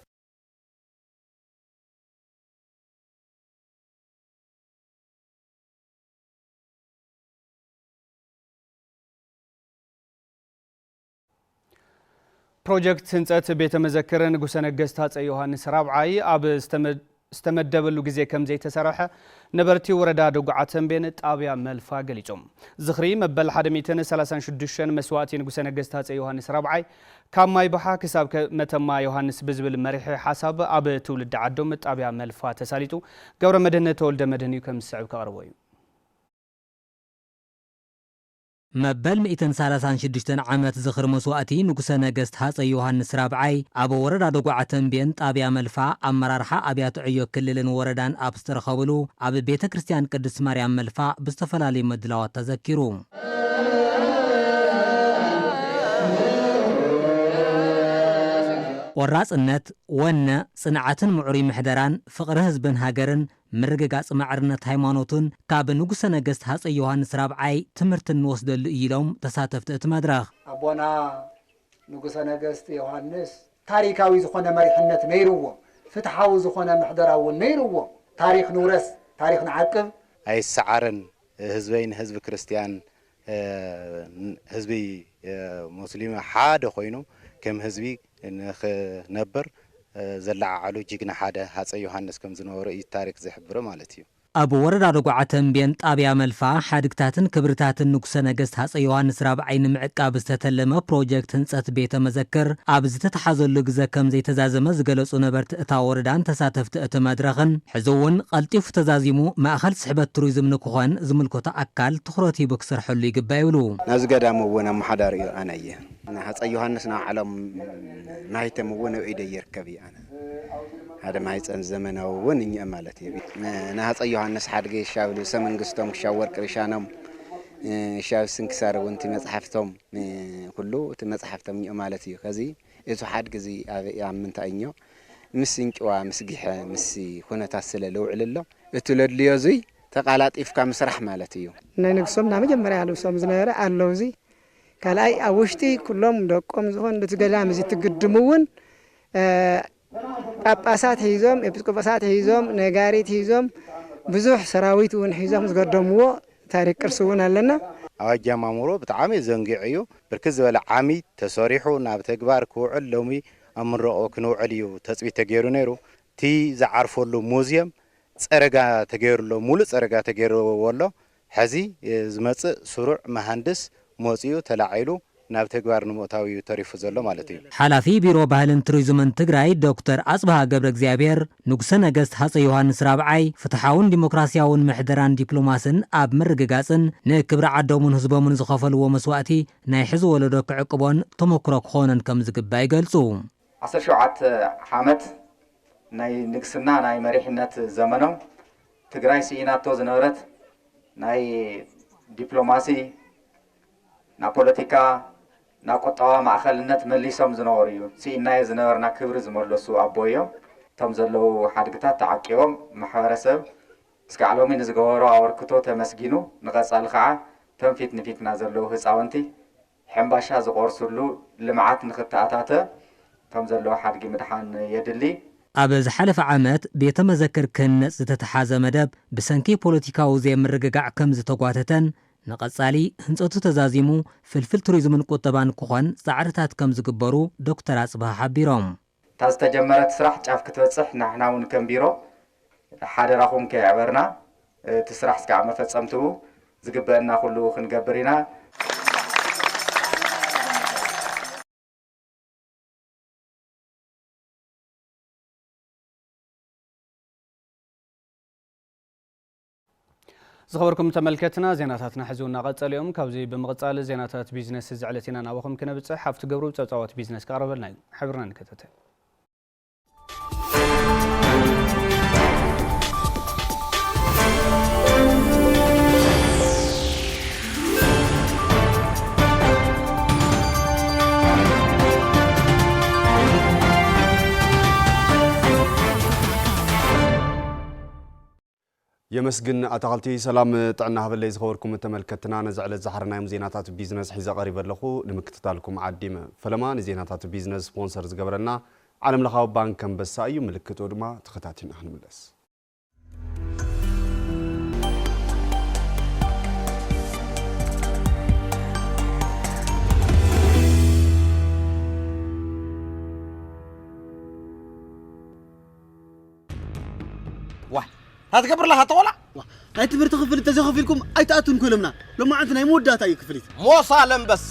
ፕሮጀክት ህንፀት ቤተ መዘክር ንጉሰ ነገስት ሃፀይ ዮሃንስ ራብዓይ ኣብ ዝተመደበሉ ግዜ ከም ዘይተሰረሐ ነበርቲ ወረዳ ደጉዓ ተምቤን ጣብያ መልፋ ገሊፆም። ዝኽሪ መበል ሓደ ሚእትን ሰላሳን ሽዱሽተን መስዋእቲ ንጉሰ ነገስት ሃፀይ ዮሃንስ ራብዓይ ካብ ማይ ባሓ ክሳብ መተማ ዮሃንስ ብዝብል መሪሕ ሓሳብ ኣብ ትውልዲ ዓዶም ጣብያ መልፋ ተሳሊጡ። ገብረ መድህን ተወልደ መድህን እዩ ከም ዝስዕብ ከቕርቦ እዩ። መበል ሚእትን ሰላሳን ሽዱሽተን ዓመት ዝኽሪ መስዋእቲ ንጉሰ ነገስት ሃፀይ ዮሃንስ ራብዓይ ኣብ ወረዳ ደጉዓ ተንቤን ጣብያ መልፋ ኣመራርሓ ኣብያተ ዕዮ ክልልን ወረዳን ኣብ ዝተረኸብሉ ኣብ ቤተ ክርስቲያን ቅድስት ማርያም መልፋ ብዝተፈላለዩ ምድላዋት ተዘኪሩ። ቆራፅነት፣ ወነ፣ ፅንዓትን ምዕሩይ ምሕደራን ፍቕሪ ህዝብን ሃገርን ምርግጋፅ ማዕርነት ሃይማኖቱን ካብ ንጉሰ ነገስት ሃፀይ ዮሃንስ ራብዓይ ትምህርቲ እንወስደሉ እዩ ኢሎም ተሳተፍቲ እቲ መድረኽ። ኣቦና ንጉሰ ነገስት ዮሃንስ ታሪካዊ ዝኾነ መሪሕነት ነይርዎ፣ ፍትሓዊ ዝኾነ ምሕደራ እውን ነይርዎ። ታሪክ ንውረስ፣ ታሪክ ንዓቅብ። ኣይሰዓርን ህዝበይን ህዝቢ ክርስትያን ህዝቢ ሙስሊም ሓደ ኮይኑ ከም ህዝቢ ንኽነብር ዘለዓዓሉ ጅግና ሓደ ሃፀይ ዮሃንስ ከም ዝነበሩ እዩ ታሪክ ዝሕብር ማለት እዩ። ኣብ ወረዳ ደጉዓ ተምቤን ጣብያ መልፋ ሓድግታትን ክብርታትን ንጉሰ ነገስት ሃፀይ ዮሃንስ ራብዓይ ንምዕቃብ ዝተተለመ ፕሮጀክት ህንፀት ቤተ መዘክር ኣብ ዝተተሓዘሉ ግዘ ከም ዘይተዛዘመ ዝገለፁ ነበርቲ እታ ወረዳን ተሳተፍቲ እቲ መድረኽን ሕዚ እውን ቀልጢፉ ተዛዚሙ ማእኸል ስሕበት ቱሪዝም ንክኾን ዝምልከቶ ኣካል ትኹረት ሂቡ ክሰርሐሉ ይግባእ ይብሉ። ናብዚ ገዳም እውን ኣመሓዳሪኡ ኣነ እየ። ንሃፀይ ዮሃንስ ንባዕሎም ማህተም እውን ኣብ ኢደይ ይርከብ እዩ ኣነ። ሓደ ማህፀን ዘመናዊ እውን እኒኦ ማለት እዩ። ንሃፀይ ዮሃንስ ሓድጊ ሻብ ልብሰ መንግስቶም፣ ሻብ ወርቂ ርሻኖም፣ ሻብ ስንክሳር እውን እቲ መፅሓፍቶም ኩሉ እቲ መፅሓፍቶም እኒኦ ማለት እዩ። ከዚ እቲ ሓድጊ እዚ ኣብ ምንታይ እኒኦ ምስ እንጭዋ ምስ ጊሐ ምስ ኩነታት ስለ ልውዕል ኣሎ እቲ ለድልዮ እዙይ ተቃላጢፍካ ምስራሕ ማለት እዩ። ናይ ንግሶም ናይ መጀመርያ ልብሶም ዝነበረ ኣለዉ እዚ ካልኣይ ኣብ ውሽጢ ኩሎም ደቆም ዝኾን ነቲ ገዳም እዚ ትግድሙ እውን ጳጳሳት ሒዞም ኤጲስቆጶሳት ሒዞም ነጋሪት ሒዞም ብዙሕ ሰራዊት እውን ሒዞም ዝገደምዎ ታሪክ ቅርሲ እውን ኣለና። ኣብ ኣጀማምሮ ብጣዕሚ ዘንጊዑ እዩ። ብርክት ዝበለ ዓሚ ተሰሪሑ ናብ ተግባር ክውዕል ሎሚ ኣብ ምረቆ ክንውዕል እዩ ተፅቢት ተገይሩ ነይሩ። እቲ ዝዓርፈሉ ሙዝየም ፀረጋ ተገይሩሎ፣ ሙሉእ ፀረጋ ተገይርዎ ኣሎ። ሕዚ ዝመፅእ ስሩዕ መሃንድስ መፂኡ ተላዒሉ ናብ ተግባር ንምእታው እዩ ተሪፉ ዘሎ ማለት እዩ። ሓላፊ ቢሮ ባህልን ቱሪዝምን ትግራይ ዶክተር ኣፅብሃ ገብረእግዚኣብሄር፣ ንጉሰ ነገስት ሃፀይ ዮሃንስ ራብዓይ ፍትሓውን ዲሞክራሲያውን ምሕደራን ዲፕሎማስን ኣብ ምርግጋፅን ንክብሪ ዓዶምን ህዝቦምን ዝኸፈልዎ መስዋእቲ ናይ ሕዚ ወለዶ ክዕቅቦን ተመክሮ ክኾኖን ከምዝግባእ ይገልፁ። ዓሰርተ ሸውዓተ ዓመት ናይ ንግስና ናይ መሪሕነት ዘመኖም ትግራይ ስኢናቶ ዝነበረት ናይ ዲፕሎማሲ፣ ናይ ፖለቲካ፣ ናይ ቁጠባ ማእኸልነት መሊሶም ዝነበሩ እዩ። ስኢንናዮ ዝነበርና ክብሪ ዝመለሱ ኣቦ እዮም። እቶም ዘለዉ ሓድግታት ተዓቂቦም ማሕበረሰብ እስካዕ ሎሚ ንዝገበሮ ኣበርክቶ ተመስጊኑ፣ ንቐፃሊ ከዓ እቶም ፊት ንፊትና ዘለዉ ህፃውንቲ ሕምባሻ ዝቖርስሉ ልምዓት ንኽተኣታተ ከም ዘለዎ ሓድጊ ምድሓን የድሊ። ኣብ ዝሓለፈ ዓመት ቤተ መዘክር ክህነፅ ዝተተሓዘ መደብ ብሰንኪ ፖለቲካዊ ዘይምርግጋዕ ከም ዝተጓተተን ንቐፃሊ ህንፀቱ ተዛዚሙ ፍልፍል ቱሪዝምን ቁጠባን ክኾን ፃዕርታት ከም ዝግበሩ ዶክተር ኣፅብሃ ሓቢሮም። እታ ዝተጀመረት ስራሕ ጫፍ ክትበፅሕ ንሕና እውን ከም ቢሮ ሓደራኹም ከየዕበርና እቲ ስራሕ እስካዕ መፈፀምትኡ ዝግበአና ኩሉ ክንገብር ኢና። ዝኸበርኩም ተመልከትና፣ ዜናታትና ሕዚ እውን እናቐጸሉ እዮም። ካብዚ ብምቕጻል ዜናታት ቢዝነስ እዚ ዕለት ኢና ናባኹም ክነብጽሕ። ሃፍቱ ገብሩ ጸብጻባት ቢዝነስ ክቐርበልና እዩ። ሓቢርና ንከታተል። የመስግን ኣታኽልቲ። ሰላም ጥዕና ሃበለይ ዝኸበርኩም ተመልከትና፣ ነዚ ዕለት ዝሓረናዮም ዜናታት ቢዝነስ ሒዘ ቀሪበ ኣለኹ። ንምክትታልኩም ዓዲመ። ፈለማ ንዜናታት ቢዝነስ ስፖንሰር ዝገበረና ዓለም ለኻዊ ባንክ ኣንበሳ እዩ። ምልክቱ ድማ ተኸታቲልና ክንምለስ። ዋ፣ እንታይ ትገብር ኣለኻ ተቆላ? ዋ፣ ናይ ትምህርቲ ክፍሊት ተዘይኸፊልኩም ኣይትኣቱን እኮ ኢሎምና። ሎማዓንቲ ናይ መወዳእታ እዩ ክፍሊት። ሞሳ ለምበሳ፣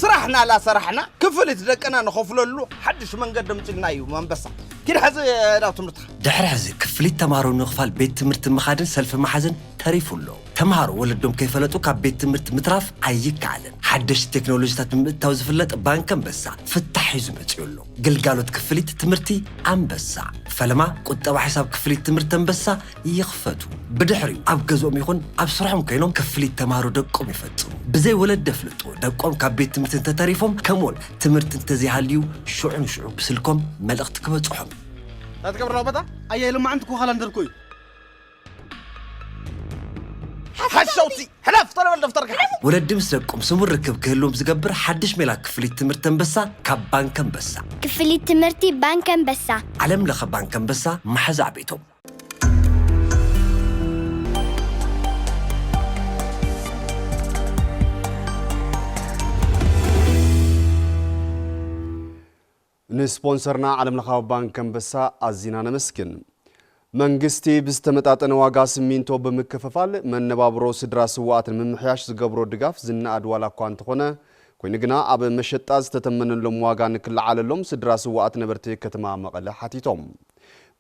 ስራሕና ላሰራሕና ክፍሊት ደቅና ንኸፍለሉ ሓድሽ መንገዲ ኣምጺልና እዩ መንበሳ። ኪድ ሕዚ ናብ ትምህርትኻ። ድሕሪ ሕዚ ክፍሊት ተምሃሮ ንምኽፋል ቤት ትምህርቲ ምኻድን ሰልፊ ምሓዝን ተሪፉ ኣሎ። ተምሃሮ ወለዶም ከይፈለጡ ካብ ቤት ትምህርቲ ምትራፍ ኣይከኣልን። ሓደሽቲ ቴክኖሎጂታት ብምእታው ዝፍለጥ ባንክ ኣንበሳ ፍታሕ ሒዙ መጺኡ ኣሎ። ግልጋሎት ክፍሊት ትምህርቲ ኣንበሳ። ፈለማ ቁጠባ ሒሳብ ክፍሊት ትምህርቲ ኣንበሳ ይኽፈቱ። ብድሕሪኡ ኣብ ገዝኦም ይኹን ኣብ ስርሖም ኮይኖም ክፍሊት ተምሃሮ ደቆም ይፈጽሙ። ብዘይ ወለዲ ኣፍልጦ ደቆም ካብ ቤት ትምህርቲ እንተተሪፎም ከምኡውን ትምህርቲ እንተዘይሃልዩ ሽዑ ንሽዑ ብስልኮም መልእኽቲ ክበጽሖም እዩ። እንታይ ትገብር ኣለኻ በታ? ኣየ ሎማዓንቲ እኮ ካላንደር እኮ እዩ። ሓሸውቲ፣ ሕለፍ፣ ቶሎ በል ደፍተርካ ሓዝ። ወለዲ ምስ ደቆም ስሙር ርክብ ክህልዎም ዝገብር ሓድሽ ሜላ ክፍሊት ትምህርቲ ኣንበሳ ካብ ባንክ ኣንበሳ። ክፍሊት ትምህርቲ ባንክ ኣንበሳ። ዓለም ለኸ ባንክ ኣንበሳ፣ መሓዛ ቤቶም። ንስፖንሰርና ዓለም ለኻዊ ባንክ ኣንበሳ ኣዚና ነመስግን። መንግስቲ ብዝተመጣጠነ ዋጋ ሲሚንቶ ብምክፍፋል መነባብሮ ስድራ ስውኣት ንምምሕያሽ ዝገብሮ ድጋፍ ዝነኣድ ዋላ እኳ እንተኾነ፣ ኮይኑ ግና ኣብ መሸጣ ዝተተመነሎም ዋጋ ንክለዓለሎም ስድራ ስውኣት ነበርቲ ከተማ መቐለ ሓቲቶም።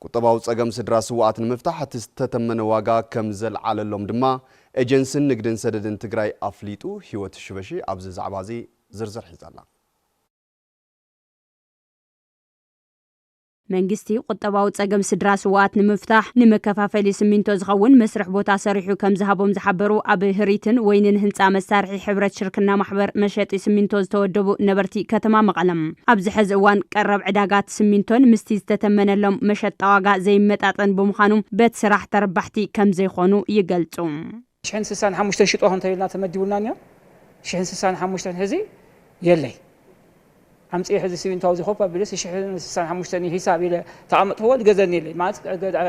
ቁጠባዊ ጸገም ስድራ ስውኣት ንምፍታሕ እቲ ዝተተመነ ዋጋ ከም ዘልዓለሎም ድማ ኤጀንስን ንግድን ሰደድን ትግራይ ኣፍሊጡ። ህይወት ሽበሺ ኣብዚ ዛዕባ እዚ ዝርዝር ሒዛ ኣላ። መንግስቲ ቁጠባዊ ጸገም ስድራ ስውኣት ንምፍታሕ ንመከፋፈሊ ስሚንቶ ዝኸውን መስርሕ ቦታ ሰሪሑ ከም ዝሃቦም ዝሓበሩ ኣብ ህሪትን ወይንን ህንፃ መሳርሒ ሕብረት ሽርክና ማሕበር መሸጢ ስሚንቶ ዝተወደቡ ነበርቲ ከተማ መቐለም፣ ኣብዚ ሕዚ እዋን ቀረብ ዕዳጋት ስሚንቶን ምስቲ ዝተተመነሎም መሸጣ ዋጋ ዘይመጣጠን ብምዃኑ በቲ ስራሕ ተረባሕቲ ከም ዘይኾኑ ይገልጹ። ሽሕን ስሳን ሓሙሽተን ሽጦ እንተኢልና ተመዲቡልና እኒኦ፣ ሽሕን ስሳን ሓሙሽተን ሕዚ የለይ። ኣምፅኤ ሕዚ ሲሚንቶ ኣብዚ ኮፍ ኣቢለ ሽሕን ስሳን ሓሙሽተን እዩ ሂሳብ ኢለ ተቐመጥክዎ ዝገዘኒ የለይ። ማለት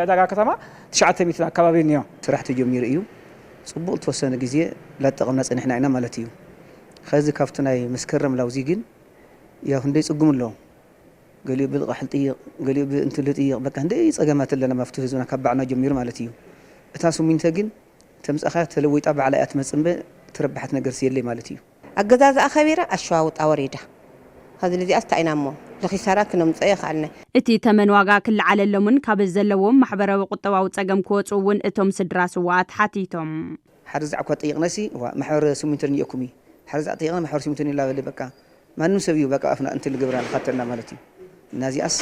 ዕዳጋ ከተማ ትሽዓተ ሚእቲ ኣካባቢ እኒኦ። ስራሕ ተጀሚሩ እዩ። ፅቡቕ ዝተወሰነ ግዜ ላጠቐምና ፀኒሕና ኢና ማለት እዩ። ኸዚ ካብቲ ናይ መስከረም ላውዚ ግን ያው ክንደይ ፅጉም ኣሎ። ገሊኡ ብልቓሕ ልጥይቕ፣ ገሊኡ ብእንትን ልጥይቕ፣ በቃ ክንደይ ፀገማት ኣለና ኣብቲ ህዝብና ካብ ባዕልና ጀሚሩ ማለት እዩ። እታ ስሚንቶ ግን ተምፃእኻያ ተለዊጣ ባዕላ እያ ትመፅእ እምበር ትረብሓት ነገርስ የለይ ማለት እዩ። ኣገዛዝኣ ከቢራ ኣሸዋውጣ ወሪዳ። ኸዚ ልዚኣስ እንታይ ኢና እሞ ንኺሳራ ክነምፅኦ ይኽኣልና። እቲ ተመን ዋጋ ክለዓለሎምን ካብ ዘለዎም ማሕበራዊ ቁጠባዊ ጸገም ክወፁ እውን እቶም ስድራ ስውኣት ሓቲቶም። ሓደ ዛዕ እኳ ጠይቕናሲ፣ ዋ፣ ማሕበር ሲሚንቶ እኒኦኩም እዩ። ሓደ ዛዕ ጠይቕና፣ ማሕበር ሲሚንቶ እኒኦ ላበለ፣ በቃ፣ ማንም ሰብ እዩ፣ በቃ፣ ኣፍና እንትን ልገብራ ልኻተልና ማለት እዩ። እናዚኣስ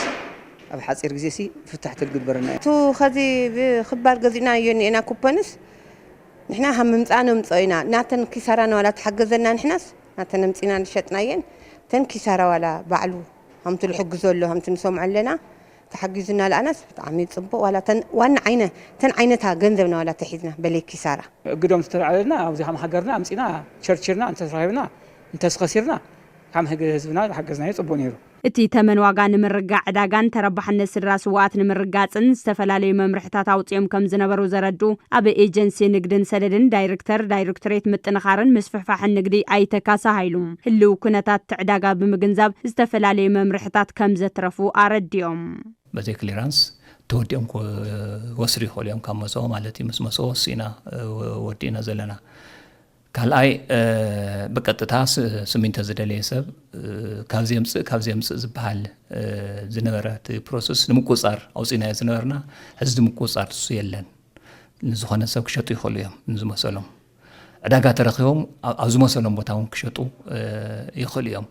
ኣብ ሓፂር ግዜ ሲ ፍታሕ ተልግበረና እዩ። እቱ ኸዚ ብኽባር ገዚእናዮ እኒኤና ኩፖንስ፣ ንሕና ሃም ምምፃእ ነምፅኦ ኢና። ናተን ኪሳራ ነዋላ ተሓገዘና፣ ንሕናስ ናተን ኣምፂና ንሸጥናየን፣ ተን ኪሳራ ዋላ ባዕሉ ሃምቱ ልሕግዞ ኣሎ፣ ሃምቱ ንሰምዖ ኣለና። ተሓጊዙና ለኣናስ ብጣዕሚ ጽቡቕ። ዋላ ተን ዋና ዓይነ-፣ ተን ዓይነታ ገንዘብና ዋላ ተሒዝና በለይ ኪሳራ። እግዶም ዝተልዓለልና ኣብዚ ከም ሃገርና ኣምጺና ቸርችርና እንተተራኺብና እንተስኸሲርና ከም ህግ-፣ ህዝብና ዝሓገዝናዮ ጽቡቕ ነይሩ። እቲ ተመን ዋጋ ንምርጋዕ ዕዳጋን ተረባሕነት ስድራ ስውኣት ንምርጋጽን ዝተፈላለዩ መምርሕታት ኣውጺኦም ከም ዝነበሩ ዘረዱ ኣብ ኤጀንሲ ንግድን ሰደድን ዳይሬክተር ዳይሬክቶሬት ምጥንኻርን ምስፍሕፋሕን ንግዲ ኣይተ ካሳ ሃይሉ፣ ህልው ኩነታት ዕዳጋ ብምግንዛብ ዝተፈላለዩ መምርሕታት ከም ዘትረፉ ኣረዲኦም። በዘይ ክሊራንስ ተወዲኦም ክወስዱ ይኽእሉ እዮም፣ ካብ መሶ ማለት እዩ። ምስ መሶ ወሲና፣ እ፣ ወዲእና ዘለና። ካልኣይ፣ እ፣ ብቀጥታ ስ-፣ ስሚንቶ ዝደለየ ሰብ፣ እ፣ ካብዚ የምፅእ፣ ካብዚ የምፅእ ዝበሃል፣ እ፣ ዝነበረ እቲ ፕሮሰስ ንምቁፃር ኣውፂናዮ ዝነበርና፣ ሕዚ ምቁፃር እሱ የለን። ንዝኾነ ሰብ ክሸጡ ይኽእሉ እዮም። ንዝመሰሎም ዕዳጋ ተረኺቦም ኣብ ዝመሰሎም ቦታ እውን ክሸጡ ይኽእሉ እዮም።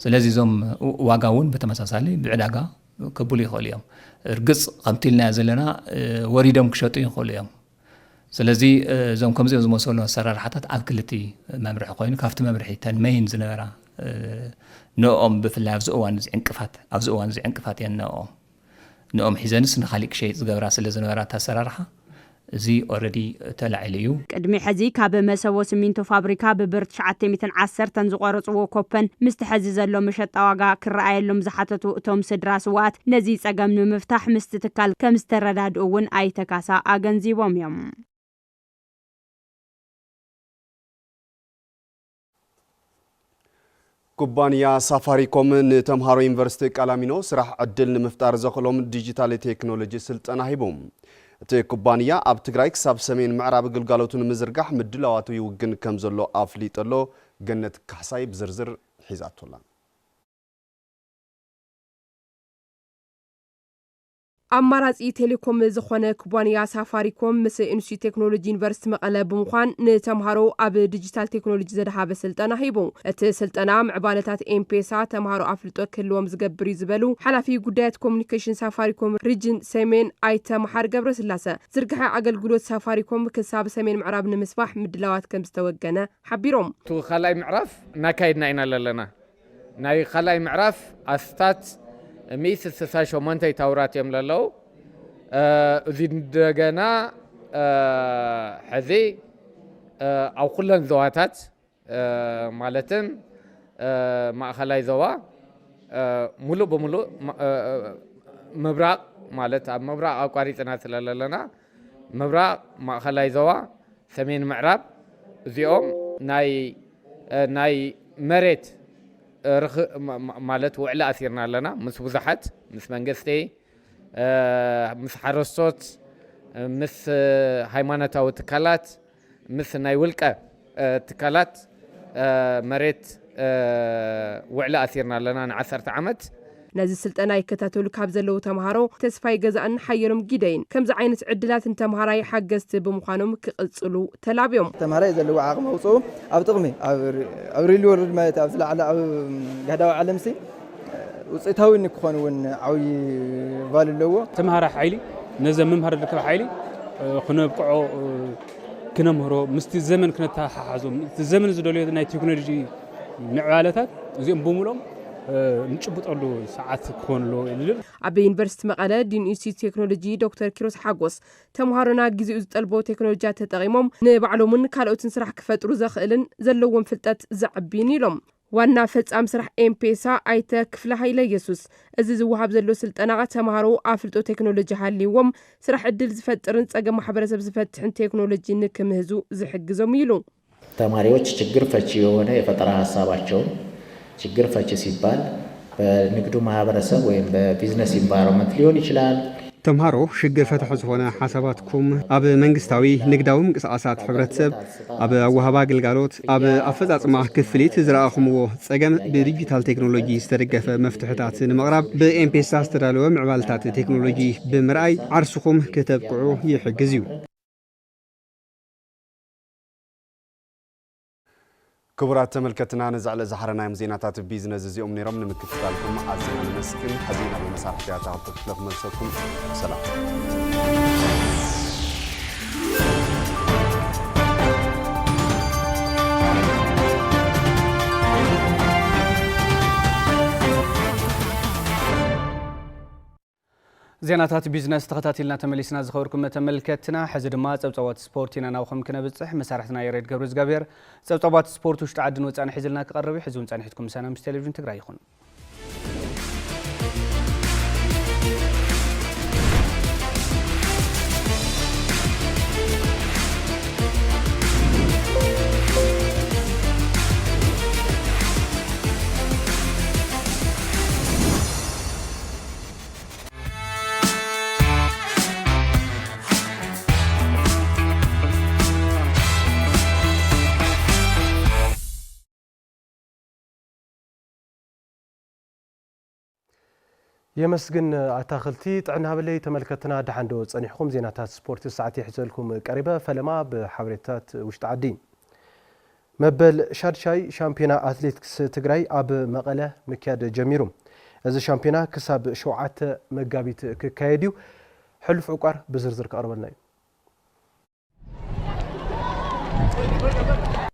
ስለዚ እዞም ዋጋ እውን ብተመሳሳሊ ብዕዳጋ ከብሉ ይኽእሉ እዮም። እርግፅ ከምቲ ኢልናዮ ዘለና ወሪዶም ክሸጡ ይኽእሉ እዮም። ስለዚ እዞም ከምዚኦም ዝመሰሉ ኣሰራርሓታት ኣብ ክልቲ መምርሒ ኮይኑ ካብቲ መምርሒ ተን መይን ዝነበራ ንኦም ብፍላይ ኣብዚ እዋን እዚ ዕንቅፋት ኣብዚ እዋን እዚ ዕንቅፋት እየን ንኦም ንኦም ሒዘንስ ንኻሊእ ክሸይጥ ዝገብራ ስለ ዝነበራ ኣሰራርሓ እዚ ኦረዲ ተላዒሉ እዩ። ቅድሚ ሕዚ ካብ መሰቦ ስሚንቶ ፋብሪካ ብብር ትሽዓተ ሚእትን ዓሰርተን ዝቆረፅዎ ኮፐን ምስቲ ሕዚ ዘሎ መሸጣ ዋጋ ክረኣየሎም ዝሓተቱ እቶም ስድራ ስውኣት ነዚ ፀገም ንምፍታሕ ምስቲ ትካል ከም ዝተረዳድኡ እውን ኣይተ ካሳ ኣገንዚቦም እዮም። ኩባንያ ሳፋሪኮም ንተምሃሮ ዩኒቨርሲቲ ቃላሚኖ ስራሕ ዕድል ንምፍጣር ዘኽእሎም ዲጂታል ቴክኖሎጂ ስልጠና ሂቡ። እቲ ኩባንያ ኣብ ትግራይ ክሳብ ሰሜን ምዕራብ ግልጋሎቱ ንምዝርጋሕ ምድላዋቱ ይውግን ከም ዘሎ ኣፍሊጡ ኣሎ። ገነት ካሕሳይ ብዝርዝር ሒዛቶ ኣላ። ኣማራፂ ቴሌኮም ዝኾነ ኩባንያ ሳፋሪኮም ምስ ኢንስቲትዩት ቴክኖሎጂ ዩኒቨርሲቲ መቐለ ብምዃን ንተምሃሮ ኣብ ዲጂታል ቴክኖሎጂ ዘድሃበ ስልጠና ሂቡ። እቲ ስልጠና ምዕባለታት ኤምፔሳ ተምሃሮ ኣፍልጦ ክህልዎም ዝገብር እዩ ዝበሉ ሓላፊ ጉዳያት ኮሙኒኬሽን ሳፋሪኮም ሪጅን ሰሜን ኣይተ መሓሪ ገብረስላሰ፣ ዝርግሐ ኣገልግሎት ሳፋሪኮም ክሳብ ሰሜን ምዕራብ ንምስፋሕ ምድላዋት ከም ዝተወገነ ሓቢሮም። እቲ ካልኣይ ምዕራፍ እናካየድና ኢና ዘለና። ናይ ካልኣይ ምዕራፍ ኣስታት ሚእቲ ስሳ ሸሞንተ ታውራት እዮም ዘለዉ። እዚ እንደገና ሕዚ ኣብ ኩለን ዞባታት ማለትም ማእኸላይ ዞባ ሙሉእ ብሙሉእ ምብራቕ ማለት ኣብ ምብራቕ ኣቋሪፅና ስለ ዘለና ምብራቕ ማእኸላይ ዞባ ሰሜን ምዕራብ እዚኦም ናይ ናይ መሬት ማለት ውዕሊ ኣሲርና ኣለና ምስ ብዙሓት ምስ መንግስቲ ምስ ሓረስቶት ምስ ሃይማኖታዊ ትካላት ምስ ናይ ውልቀ ትካላት መሬት ውዕሊ ኣሲርና ኣለና ንዓሰርተ ዓመት። ነዚ ስልጠና ይከታተሉ ካብ ዘለዉ ተምሃሮ ተስፋይ ገዛእን ሓየሎም ጊደይን ከምዚ ዓይነት ዕድላት ንተምሃራይ ሓገዝቲ ብምዃኖም ክቕፅሉ ተላብዮም። ተምሃራይ ዘለዎ ዓቕሚ ኣውፅኡ ኣብ ጥቕሚ ኣብ ሪል ወርልድ ማለት ኣብዚ ላዕሊ ኣብ ጋህዳዊ ዓለምሲ ውፅኢታዊ ንክኾን እውን ዓብዪ ቫሉ ኣለዎ። ተምሃራይ ሓይሊ ነዚ ኣብ ምምሃር ዝርከብ ሓይሊ ክነብቅዖ ክነምህሮ ምስቲ ዘመን ክነተሓሓዞ እቲ ዘመን ዝደልዮ ናይ ቴክኖሎጂ ምዕባለታት እዚኦም ብምልኦም ንጭብጠሉ ሰዓት ክኾን ኣለዎ ኢሉ። ኣብ ዩኒቨርሲቲ መቐለ ዲን ኢንስቲትዩት ቴክኖሎጂ ዶክተር ኪሮስ ሓጎስ ተምሃሮና ግዜኡ ዝጠልቦ ቴክኖሎጂያ ተጠቒሞም ንባዕሎምን ካልኦትን ስራሕ ክፈጥሩ ዘኽእልን ዘለዎም ፍልጠት ዘዕብይን ኢሎም። ዋና ፈጻሚ ስራሕ ኤምፔሳ ኣይተ ክፍለ ሃይለ የሱስ፣ እዚ ዝወሃብ ዘሎ ስልጠና ተምሃሮ ኣፍልጦ ቴክኖሎጂ ሃልይዎም ስራሕ ዕድል ዝፈጥርን ጸገም ማሕበረሰብ ዝፈትሕን ቴክኖሎጂ ንክምህዙ ዝሕግዞም ኢሉ። ተማሪዎች ችግር ፈቺ የሆነ የፈጠራ ሀሳባቸውን ችግር ፈቺ ሲባል በንግዱ ማህበረሰብ ወይም በቢዝነስ ኢንቫይሮንመንት ሊሆን ይችላል። ተምሃሮ ሽግር ፈታሒ ዝኾነ ሓሳባትኩም ኣብ መንግስታዊ፣ ንግዳዊ ምንቅስቓሳት ሕብረተሰብ፣ ኣብ ኣወሃባ ግልጋሎት፣ ኣብ ኣፈፃፅማ ክፍሊት ዝረኣኹምዎ ፀገም ብዲጂታል ቴክኖሎጂ ዝተደገፈ መፍትሕታት ንምቕራብ ብኤምፔሳ ዝተዳለወ ምዕባልታት ቴክኖሎጂ ብምርኣይ ዓርስኹም ክተብቅዑ ይሕግዝ እዩ። ክቡራት ተመልከትና ነዚ ዕለት ዝሓረናዮም ዜናታት ቢዝነስ እዚኦም ነይሮም። ንምክትታልኩም ኣዝና ነመስግን። ሕዚ ናብ መሳርሕቲ ኣታ ክፍለ ክመልሰኩም። ሰላም። ዜናታት ቢዝነስ ተኸታቲልና ተመሊስና። ዝኸበርኩም ተመልከትና፣ ሕዚ ድማ ጸብጻባት ስፖርት ኢና ናብኹም ክነብጽሕ። መሳርሕትና የሬድ ገብረ እግዚኣብሔር ጸብጻባት ስፖርት ውሽጢ ዓድን ወጻእን ሒዝልና ክቐርብ እዩ። ሕዚ እውን ጸኒሕትኩም ምሳና ምስ ቴሌቪዥን ትግራይ ይኹን። የመስግን ኣታኽልቲ። ጥዕና ሃበለይ ተመልከትና፣ ደሓን ዶ ጸኒሕኩም? ዜናታት ስፖርት ሰዓት ይሕዘልኩም ቀሪበ። ፈለማ ብሓበሬታት ውሽጢ ዓዲ። መበል ሻድሻይ ሻምፒዮና ኣትሌቲክስ ትግራይ ኣብ መቐለ ምክያድ ጀሚሩ። እዚ ሻምፒዮና ክሳብ ሸውዓተ መጋቢት ክካየድ እዩ። ሕሉፍ ዕቋር ብዝርዝር ክቐርበልና እዩ።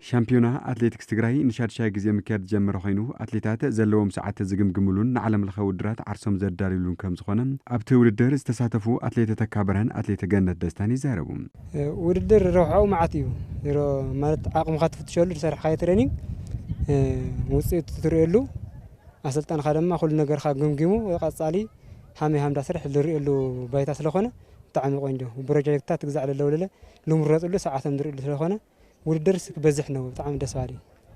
ሻምፒዮና ኣትሌቲክስ ትግራይ ንሻድሻይ ግዜ ምክያድ ዝጀመረ ኮይኑ፣ ኣትሌታት ዘለዎም ሰዓት ዝግምግምሉን ንዓለም ለኸ ውድድራት ዓርሶም ዘዳልዩሉን ከም ዝኾነ ኣብቲ ውድድር ዝተሳተፉ ኣትሌት ተካ ብርሃን ኣትሌት ገነት ደስታን ይዛረቡ። ውድድር ረብሓኡ መዓት እዩ። ሮ-፣ ማለት ዓቕምኻ ትፍትሸሉ፣ ዝሰርሕካዮ ትሬኒንግ፣ እ፣ ውፅኢት ትርእየሉ፣ ኣሰልጣንኻ ድማ ኩሉ ነገርካ ገምጊሙ ቀፃሊ ሃመይ ሃምዳ ስራሕ ዝርእየሉ ባይታ ስለኾነ ብጣዕሚ ቆንጆ። ፕሮጀክትታት ግዛዕ ለለውለለ ልምረፅሉ ሰዓቶም ዝርእሉ ስለኾነ ውድድርስ ክበዝሕ ነው። ብጣዕሚ ደስ በሃሊ።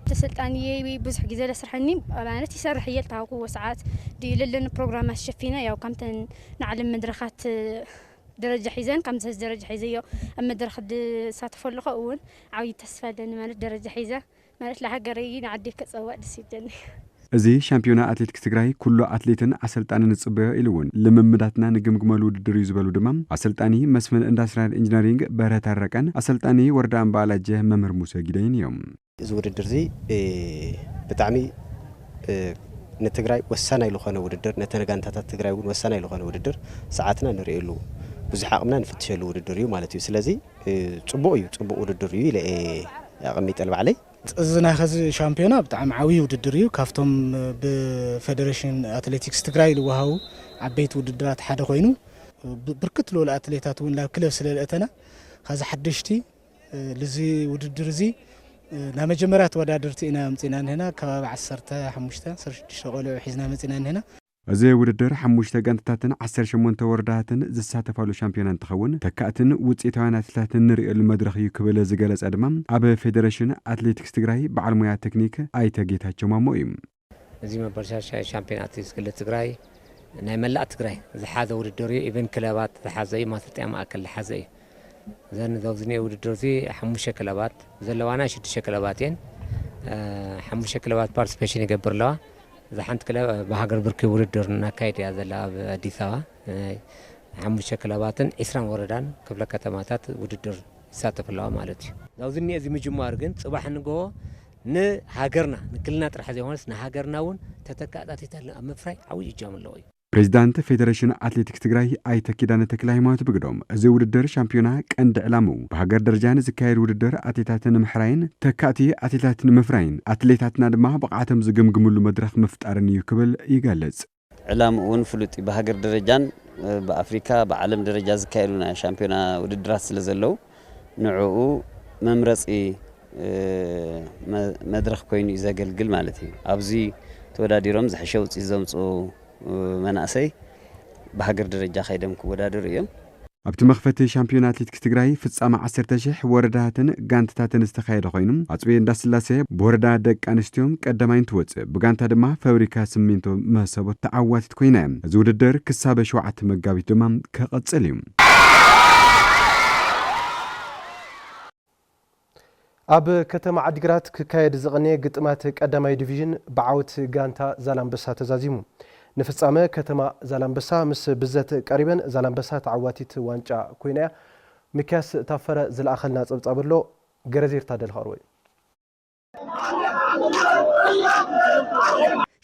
ተሰልጣንየ ብዙሕ ግዜ ለስርሐኒ ማለት ይሰርሕ እየ ልታወቅዎ ሰዓት ድዩ ለለኒ ፕሮግራማት ሸፊነ ያው ከምተን ንዓለም መድረኻት ደረጃ ሒዘን ከምዚ ደረጃ ሒዘዮ ኣብ መድረኽ ድሳተፎ ኣለኹ እውን ዓብዪ ተስፋ ኣለኒ ማለት ደረጃ ሒዘ ማለት ለሃገረይ ንዓደይ ከፀዋዕ ደስ ይብለኒ። እዚ ሻምፒዮና ኣትሌቲክስ ትግራይ ኩሉ ኣትሌትን ኣሰልጣንን ዝፅበዮ ኢሉ እውን ልምምዳትና ንግምግመሉ ውድድር እዩ ዝበሉ ድማ ኣሰልጣኒ መስፍን ኢንዱስትሪያል ኢንጂነሪንግ በረታ ረቀን ኣሰልጣኒ ወረዳ ኣምባላጀ መምህር ሙሴ ጊደይን እዮም። እዚ ውድድር እዚ፣ እ፣ ብጣዕሚ፣ እ፣ ንትግራይ ወሳናይ ዝኾነ ውድድር፣ ነተን ጋንታታት ትግራይ እውን ወሳናይ ዝኾነ ውድድር፣ ሰዓትና ንርእየሉ፣ ብዙሕ ዓቕምና ንፍትሸሉ ውድድር እዩ ማለት እዩ። ስለዚ፣ እ፣ ጽቡቕ እዩ፣ ጽቡቕ ውድድር እዩ ኢለ እየ ኣቐሚጠ ንባዕለይ። እዚ ናይ ኸዚ ሻምፒዮና ብጣዕሚ ዓብዪ ውድድር እዩ። ካብቶም ብፌደሬሽን ኣትሌቲክስ ትግራይ ዝወሃቡ ዓበይቲ ውድድራት ሓደ ኮይኑ፣ ብ-፣ ብርክት ዝበሉ ኣትሌታት እውን ናብ ክለብ ስለ ዝኣተና፣ ኸዚ ሓደሽቲ፣ እ፣ ልዚ ውድድር እዚ፣ እ፣ ናይ መጀመርያ ተወዳደርቲ ኢና ኣምፂና እንሄና። ከባቢ ዓሰርተ ሓሙሽተ፣ ዓሰርተ ሽዱሽተ ቆልዑ ሒዝና መፂና እንሄና። እዚ ውድድር ሓሙሽተ ጋንታታትን ዓሰርተ ሸሞንተ ወረዳታትን ዝሳተፋሉ ሻምፒዮና እንትኸውን፣ ተካእትን ውፅኢታውያን ኣትሌታትን ንርእየሉ መድረኽ እዩ ክብል ዝገለጸ ድማ ኣብ ፌደሬሽን ኣትሌቲክስ ትግራይ በዓል ሞያ ቴክኒክ ኣይተ ጌታቸው ማሞ እዩ። እዚ መበል ሻሻይ ሻምፒዮን ኣትሌቲክስ ክልል ትግራይ ናይ መላእ ትግራይ ዝሓዘ ውድድር እዩ። ኢቨን ክለባት ዝሓዘ እዩ፣ ማሰልጠያ ማእከል ዝሓዘ እዩ። እዘን ኣብዚ ዝኒኦ ውድድር እዚ ሓሙሽተ ክለባት ዘለዋና ሽዱሽተ ክለባት እየን። እ፣ ሓሙሽተ ክለባት ፓርቲሲፔሽን ይገብር ኣለዋ። እዛ ሓንቲ ክለብ ብሃገር ብርኪ ውድድር እናካየድ እያ ዘላ ኣብ ኣዲስ ኣበባ። ናይ ሓሙሽተ ክለባትን ዒስራን ወረዳን ክፍለ ከተማታት ውድድር ይሳተፍ ኣለዋ ማለት እዩ። ኣብዚ እኒኦ እዚ ምጅማር ግን ጽባሕ ንግሆ ንሃገርና፣ ንክልልና ጥራሕ ዘይኮነስ ንሃገርና እውን ተተካእታቲታት ኣብ ምፍራይ ዓብዪ እጃም ኣለዎ እዩ። ፕሬዚዳንት ፌዴሬሽን ኣትሌቲክስ ትግራይ ኣይተ ኪዳነ ተክለ ሃይማኖት ብግዶም፣ እዚ ውድድር ሻምፒዮና ቀንዲ ዕላምኡ ብሃገር ደረጃ ንዝካየድ ውድድር ኣትሌታት ንምሕራይን ተካእቲ ኣትሌታት ንምፍራይን ኣትሌታትና ድማ ብቕዓቶም ዝግምግምሉ መድረኽ ምፍጣርን እዩ ክብል ይገልጽ። ዕላምኡ እውን ፍሉጥ እዩ። ብሃገር ደረጃን፣ እ፣ ብኣፍሪካ፣ ብዓለም ደረጃ ዝካየዱ ናይ ሻምፒዮና ውድድራት ስለ ዘለዉ፣ ንዕኡ መምረፂ፣ እ፣ መ-፣ መድረኽ ኮይኑ እዩ ዘገልግል ማለት እዩ። ኣብዚ ተወዳዲሮም ዝሐሸ ውፅኢት ዘምፅኡ፣ እ፣ መናእሰይ ብሃገር ደረጃ ከይዶም ክወዳደሩ እዮም። ኣብቲ መኽፈቲ ሻምፒዮን ኣትሌቲክስ ትግራይ ፍጻመ ዓሰርተ ሺሕ ወረዳታትን ጋንታታትን ዝተኻየደ ኮይኑ፣ ኣፅቢ እንዳስላሴ ብወረዳ ደቂ ኣንስትዮ ቀዳማይ እንትወፅእ፣ ብጋንታ ድማ ፋብሪካ ሲሚንቶ መሰቦ ተዓዋቲት ኮይና። እዚ ውድድር ክሳብ ሸውዓተ መጋቢት ድማ ክቕፅል እዩ። ኣብ ከተማ ዓዲግራት ክካየድ ዝቐነየ ግጥማት ቀዳማይ ዲቪዥን ብዓወት ጋንታ ዛላምበሳ ተዛዚሙ። ንፍጻመ ከተማ ዛላምበሳ ምስ ብዘት ቀሪበን ዛላምበሳ ተዓዋቲት ዋንጫ ኮይና እያ። ሚክያስ ታፈረ ዝለኣኸልና ጸብጻብ ኣሎ፣ ገረዜር ታደለ ከቕርቦ እዩ።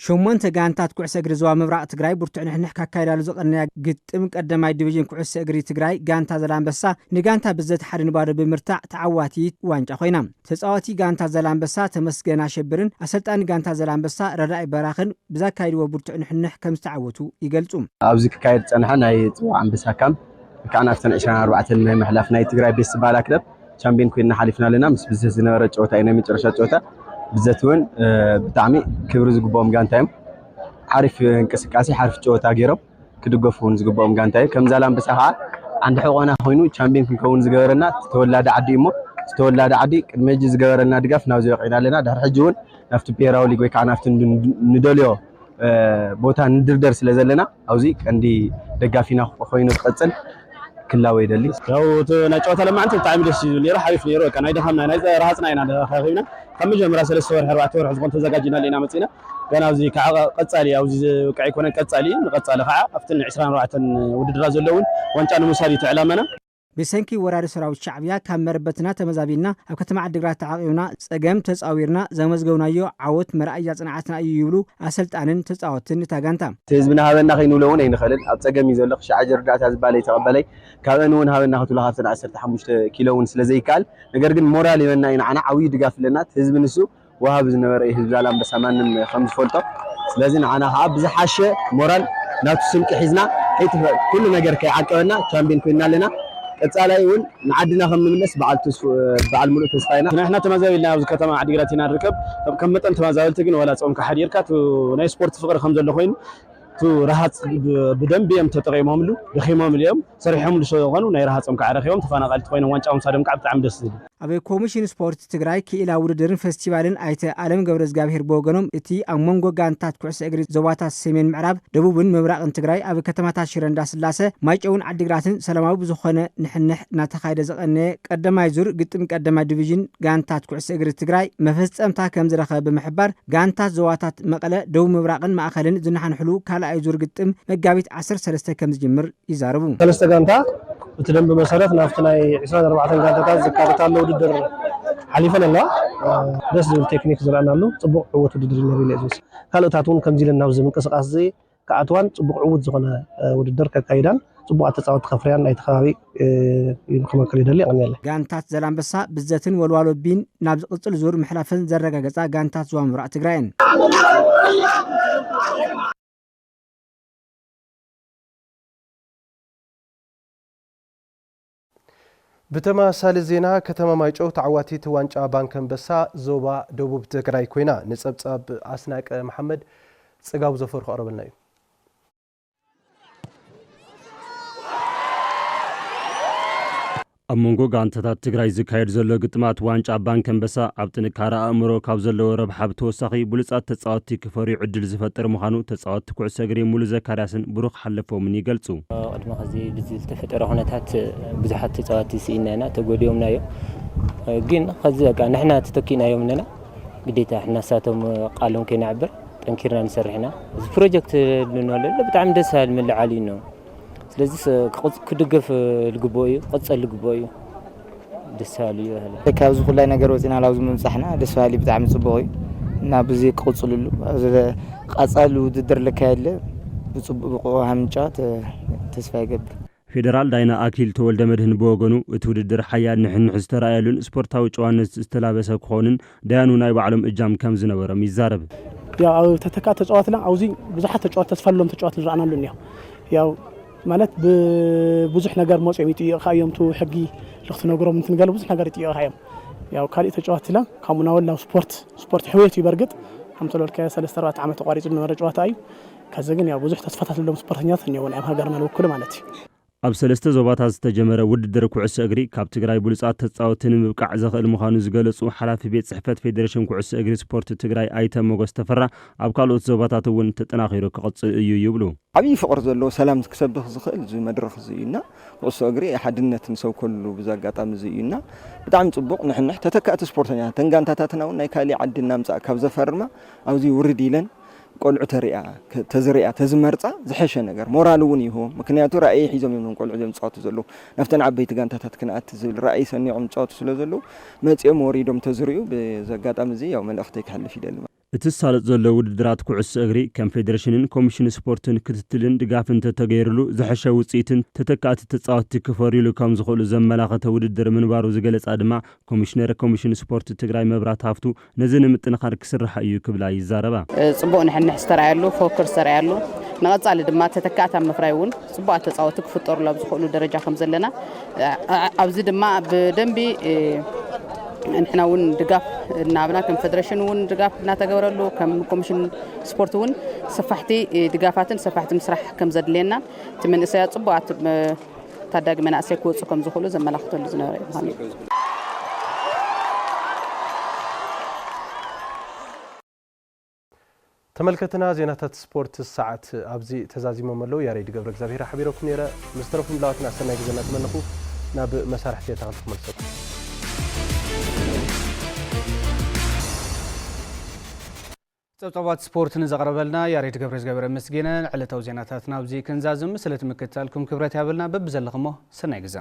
ሸሞንተ ጋንታት ኩዕሶ እግሪ ዞባ ምብራቕ ትግራይ ብርቱዕ ንሕንሕ ካካይዳሉ ዝቐነያ ግጥም ቀዳማይ ዲቪዥን ኩዕሶ እግሪ ትግራይ ጋንታ ዘላንበሳ ንጋንታ ብዘት ሓደ ንባዶ ብምርታዕ ተዓዋቲት ዋንጫ ኮይና። ተጻዋቲ ጋንታ ዘላንበሳ ተመስገን ኣሸብርን ኣሰልጣኒ ጋንታ ዘላንበሳ ረዳኢ በራኽን ብዛካየድዎ ብርቱዕ ንሕንሕ ከም ዝተዓወቱ ይገልጹ። ኣብዚ ክካየድ ዝጸንሐ ናይ ጽዋዕ ኣንበሳ ካምፕ፣ ከዓ ናብተን ዕስራን ኣርባዕተን ናይ ምሕላፍ ናይ ትግራይ ቤስት ዝበሃላ ክለብ ቻምፒዮን ኮይንና ሓሊፍና ኣለና። ምስ ብዘት ዝነበረ ጨወታ እዩ ናይ መጨረሻ ጨወታ። ብዘት እውን፣ እ፣ ብጣዕሚ ክብሪ ዝግብኦም ጋንታ እዮም። ሓሪፍ እንቅስቃሴ፣ ሓሪፍ ጨወታ ገይሮም ክድገፉ እውን ዝግብኦም ጋንታ እዩ። ከም ዛላምበሳ ከዓ ዓንዲ ሕቆና ኮይኑ ቻምፒዮን ክንከውን ዝገበረና እቲ ተወላዲ ዓዲ እዩ እሞ፣ እቲ ተወላዲ ዓዲ ቅድሚ ሕጂ ዝገበረልና ድጋፍ ናብዚ በቂዕና ኣለና። ድሕሪ ሕጂ እውን ናብቲ ብሄራዊ ሊግ ወይ ከዓ ናብቲ ን-፣ ንደልዮ፣ እ፣ ቦታ ንድርደር ስለ ዘለና፣ ኣብዚ ቀንዲ ደጋፊና ኮይኑ ክቐፅል ክላወ ይደሊ። ያው እቲ ናይ ጨዋታ ለማዕንቲ ብጣዕሚ ደስ እዩ ነይሩ፣ ሓሪፍ ነይሩ። በቃ ናይ ደኻምና ናይ ረሃፅና ኢና ደኻኺብና ካብ መጀመርያ ሰለስተ ወርሒ ኣርባዕተ ወርሒ ዝኾን ተዘጋጅና ኣለና መፂና ገና ኣብዚ ከዓ ቀፃሊ ኣብዚ ዝብቅዕ ኣይኮነን ቀፃሊ እዩ። ንቀፃሊ ከዓ ኣብተን ዕስራን ኣርባዕተን ውድድራት ዘለውን ዋንጫ ንምውሳድ እዩ እቲ ዕላማና። ብሰንኪ ወራሪ ሰራዊት ሻዕብያ ካብ መረበትና ተመዛቢልና ኣብ ከተማ ዓዲግራት ተዓቂብና ጸገም ተጻዊርና ዘመዝገብናዮ ዓወት መርኣያ ጽንዓትና እዩ ይብሉ ኣሰልጣንን ተጻወትን እታ ጋንታ። እቲ ህዝቢ ንሃበና ከይንብሎ እውን ኣይንኽእልን። ኣብ ጸገም እዩ ዘሎ። ክሻዕ ርዳእታ ዝበሃል ኣይተቐበለይ። ካብአን እውን ሃበና ክትብሎ ካብተን ዓሰርተ ሓሙሽተ ኪሎ እውን ስለ ዘይከኣል፣ ነገር ግን ሞራል ይበና እዩ ንዓና ዓብዩ ድጋፍ ኣለና። እቲ ህዝቢ ንሱ ወሃቢ ዝነበረ እዩ ህዝቢ ዛላምበሳ ማንም ከም ዝፈልጦ። ስለዚ ንዓና ከዓ ብዝሓሸ ሞራል ናቱ ስንቂ ሒዝና ከይትፈ-፣ ኩሉ ነገር ከይዓቀበና ቻምፒዮን ኮይና ኣለና። ቀጻላይ እውን ንዓድና ከም ንምለስ በዓል ተስፉ-፣ በዓል ሙሉእ ተስፋ ኢና። ንሕና ተመዛቢልና ኣብዚ ከተማ ዓዲግራት ኢና ንርከብ። ከም መጠን ተመዛበልቲ ግን ዋላ ጾምካ ሓዲርካ እቲ ናይ ስፖርት ፍቕሪ ከም ዘሎ ኮይኑ እቲ ረሃፅ ብ-፣ ብደንቢ እዮም ተጠቒሞምሉ፣ ደኺሞምሉ እዮም፣ ሰሪሖምሉ ስለ ዝኾኑ ናይ ረሃፆም ከዓ ረኺቦም ተፈናቐልቲ ኮይኖም ዋንጫ ምውሳዶም ከዓ ብጣዕሚ ደስ ዝብል። ኣብ ኮሚሽን ስፖርት ትግራይ ክኢላ ውድድርን ፌስቲቫልን ኣይተ ኣለም ገብረ እግዚኣብሄር ብወገኖም እቲ ኣብ መንጎ ጋንታት ኩዕሶ እግሪ ዞባታት ሰሜን ምዕራብ፣ ደቡብን ምብራቕን ትግራይ ኣብ ከተማታት ሽረ እንዳስላሰ፣ ማይጨውን ዓዲግራትን ሰላማዊ ብዝኾነ ንሕንሕ እናተኻየደ ዝቐነየ ቀዳማይ ዙር ግጥም ቀዳማይ ዲቪዥን ጋንታት ኩዕሶ እግሪ ትግራይ መፈጸምታ ከም ዝረኸበ ብምሕባር፣ ጋንታት ዞባታት መቐለ፣ ደቡብ ምብራቕን ማእኸልን ዝነሓንሕሉ ካልኣይ ዙር ግጥም መጋቢት ዓሰርተ ሰለስተ ከም ዝጅምር ይዛረቡ። ሰለስተ ጋንታ እቲ ደንቢ መሰረት ናብቲ ናይ ዕስራን ኣርባዕተን ጋንታታት ዝካተታሉ ውድድር ሓሊፈን ኣለዋ። ደስ ዝብል ቴክኒክ ዝረኣናሉ ጽቡቕ ዕወት ውድድር እዩ ነይሩ ኢለ ዝወስድ። ካልኦታት እውን ከምዚ ኢለን ናብዚ ምንቅስቃስ እዚ ክኣትዋን ጽቡቕ ዕዉት ዝኾነ፣ እ፣ ውድድር ከካይዳን ጽቡቓት ተጻወትቲ ከፍርያን ናይቲ ከባቢ፣ እ፣ ክመክር ይደሊ። የቐንየለይ። ጋንታት ዘላንበሳ፣ ብዘትን ወልዋሎ ቢን ናብ ዝቕጽል ዙር ምሕላፈን ዘረጋገጻ ጋንታት ዞባ ምብራቕ ትግራይን። ብተመሳሳሊ ዜና፣ ከተማ ማይጨው ተዓዋቲት ዋንጫ ባንክ ኣንበሳ ዞባ ደቡብ ትግራይ ኮይና። ንጸብጻብ ኣስናቀ መሓመድ፣ ጽጋቡ ዘፈሩ ክቐርበልና እዩ። ኣብ መንጎ ጋንታታት ትግራይ ዝካየድ ዘሎ ግጥማት ዋንጫ ባንክ ኣንበሳ ኣብ ጥንካረ ኣእምሮ ካብ ዘለዎ ረብሓ ብተወሳኺ ብሉጻት ተጻወትቲ ክፈርዩ ዕድል ዝፈጥር ምዃኑ ተጻወትቲ ኩዕሶ እግሪ ሙሉ ዘካርያስን ብሩኽ ሓለፎምን ይገልጹ። ቅድሚ ሕዚ ብዝተፈጠረ ኩነታት ብዙሓት ተጻወትቲ ስኢና ኢና፣ ተጎዲኦምና እዮም። ግን ሕዚ በቃ ንሕና ተተኪእናዮም ኣለና። ግዴታ ንሕና ንሳቶም ቃሎም ከይነዕብር ጠንኪርና ንሰርሕ ኢና። እዚ ፕሮጀክት እንብሎ ብጣዕሚ ደስ ዝብል ምልዓል እዩ እኒኦ። ስለዚ ስ-፣ ክቕጽ-፣ ክድገፍ ዝግብኦ እዩ፣ ክቕጸል ዝግብኦ እዩ። ደስ በሃሊ እዩ ባህሊ። ካብዚ ኩላይ ነገር ወፂና ላብዚ ምብፃሕና ደስ በሃሊ፣ ብጣዕሚ ፅቡቕ እዩ እና ብዚ ክቕፅልሉ፣ ኣብዚ ቀፃሊ ውድድር ልካየድለ ብፅቡቕ ብቑ ሃምንጫወት ተስፋ ይገብር። ፌደራል ዳይና ኣክሊል ተወልደ መድህን ብወገኑ፣ እቲ ውድድር ሓያል ንሕንሕ ዝተረኣየሉን ስፖርታዊ ጨዋነት ዝተላበሰ ክኾንን ዳያኑ ናይ ባዕሎም እጃም ከም ዝነበሮም ይዛረብ። ያው ኣብ ተተካ ተፃዋትና ኣብዚ ብዙሓት ተጫዋት ተስፋ ኣለዎም ተጫዋት ዝረኣናሉ እኒኦ። ያው ማለት ብብዙሕ ነገር መፅኦም ይጥይቕኻ እዮም፣ እቲ ሕጊ ልኽትነግሮም እንትንገለ ብዙሕ ነገር ይጥይቕኻ እዮም። ያው ካሊእ ተጫዋት ለ ካብ ሙናወል ናብ ስፖርት፣ ስፖርት ሕውየት እዩ በርግጥ፣ ከምቲ ለልከ ሰለስተ ኣርባዕተ ዓመት ተቋሪፁ ዝነበረ ጨዋታ እዩ። ከዚ ግን ያው ብዙሕ ተስፋታት ዘለዎም ስፖርተኛታት እኒኦውን ኣብ ሃገርና ልውክሉ ማለት እዩ። ኣብ ሰለስተ ዞባታት ዝተጀመረ ውድድር ኩዕሶ እግሪ ካብ ትግራይ ብሉፃት ተፃወትቲ ንምብቃዕ ዘኽእል ምዃኑ ዝገለፁ ሓላፊ ቤት ፅሕፈት ፌዴሬሽን ኩዕሶ እግሪ ስፖርት ትግራይ ኣይተ ሞገስ ተፈራ፣ ኣብ ካልኦት ዞባታት እውን ተጠናኺሩ ክቕፅል እዩ ይብሉ። ዓብዪ ፍቕሪ ዘለዎ ሰላም ክሰብኽ ዝኽእል እዚ መድረኽ እዚ እዩና፣ ኩዕሶ እግሪ ሓድነት ንሰብከሉ ብዚ ኣጋጣሚ እዚ እዩና፣ ብጣዕሚ ፅቡቕ ንሕንሕ ተተካእቲ ስፖርተኛ ተን ጋንታታትና እውን ናይ ካሊእ ዓዲ እናምፃእ ካብ ዘፈርማ ኣብዚ ውርድ ኢለን ቆልዑ ተሪኣ፣ ተ-፣ ተዝሪኣ፣ ተዝመርፃ ዝሐሸ ነገር። ሞራል እውን ይህቦም። ምክንያቱ ራእይ ሒዞም እዮም ቆልዑ እዮም ዝፃወቱ ዘለዉ። ናብተን ዓበይቲ ጋንታታት ክንኣቲ ዝብል ራእይ ሰኒቖም ዝፃወቱ ስለ ዘለዉ፣ መፂኦም ወሪዶም ተዝሪኡ፣ በዚ ኣጋጣሚ እዚ ያው መልእኽተይ ክሕልፍ ይደሊ። እቲ ዝሳለጥ ዘሎ ውድድራት ኩዕሶ እግሪ ከም ፌዴሬሽንን ኮሚሽን ስፖርትን ክትትልን ድጋፍን እንተተገይሩሉ ዝሐሸ ውፅኢትን ተተካእቲ ተፃወትቲ ክፈርዩሉ ከም ዝኽእሉ ዘመላኸተ ውድድር ምንባሩ ዝገለፃ ድማ ኮሚሽነር ኮሚሽን ስፖርት ትግራይ መብራት ሃፍቱ ነዚ ንምጥንኻር ክስራሕ እዩ ክብላ ይዛረባ። ጽቡቕ ንሕንሕ ዝተራእየሉ፣ ፉክክር ዝተራእየሉ፣ ንቐጻሊ ድማ ተተካእታ ምፍራይ እውን ጽቡቓት ተጻወትቲ ክፍጠሩሉ ኣብ ዝኽእሉ ደረጃ ከም ዘለና፣ እ፣ ኣብዚ ድማ ብደንቢ፣ እ፣ ንሕና እውን ድጋፍ እናሃብና፣ ከም ፌደሬሽን እውን ድጋፍ እናተገበረሉ፣ ከም ኮሚሽን ስፖርት እውን ሰፋሕቲ፣ እ፣ ድጋፋትን ሰፋሕቲ ምስራሕ ከም ዘድልየና፣ እቲ መንእሰያት ጽቡቓት፣ እ፣ ታዳጊ መናእሰይ ክወፁ ከም ዝኽእሉ ዘመላኽተሉ ዝነበረ እዩ ምዃኑ እዩ። ተመልከትና፣ ዜናታት ስፖርት ሰዓት ኣብዚ ተዛዚሞም ኣለዉ። ያሬድ ገብረ እግዚኣብሔር ሓቢረኩም ነይረ። ምስ ተረፉ ምድላዋትና ሰናይ ግዜ እናተመነኹ ናብ መሳርሕቲ እየ ተኸልኩ መልሰኩም። ጸብጻባት ስፖርት ንዘቕረበልና ያሬድ ገብረ እግዚኣብሔር ኣመስጊነ። ዕለታዊ ዜናታት ናብዚ ክንዛዝም፣ ስለቲ ምክትታልኩም ክብረት ያበልና። በብዘለኹሞ ሰናይ ግዜ።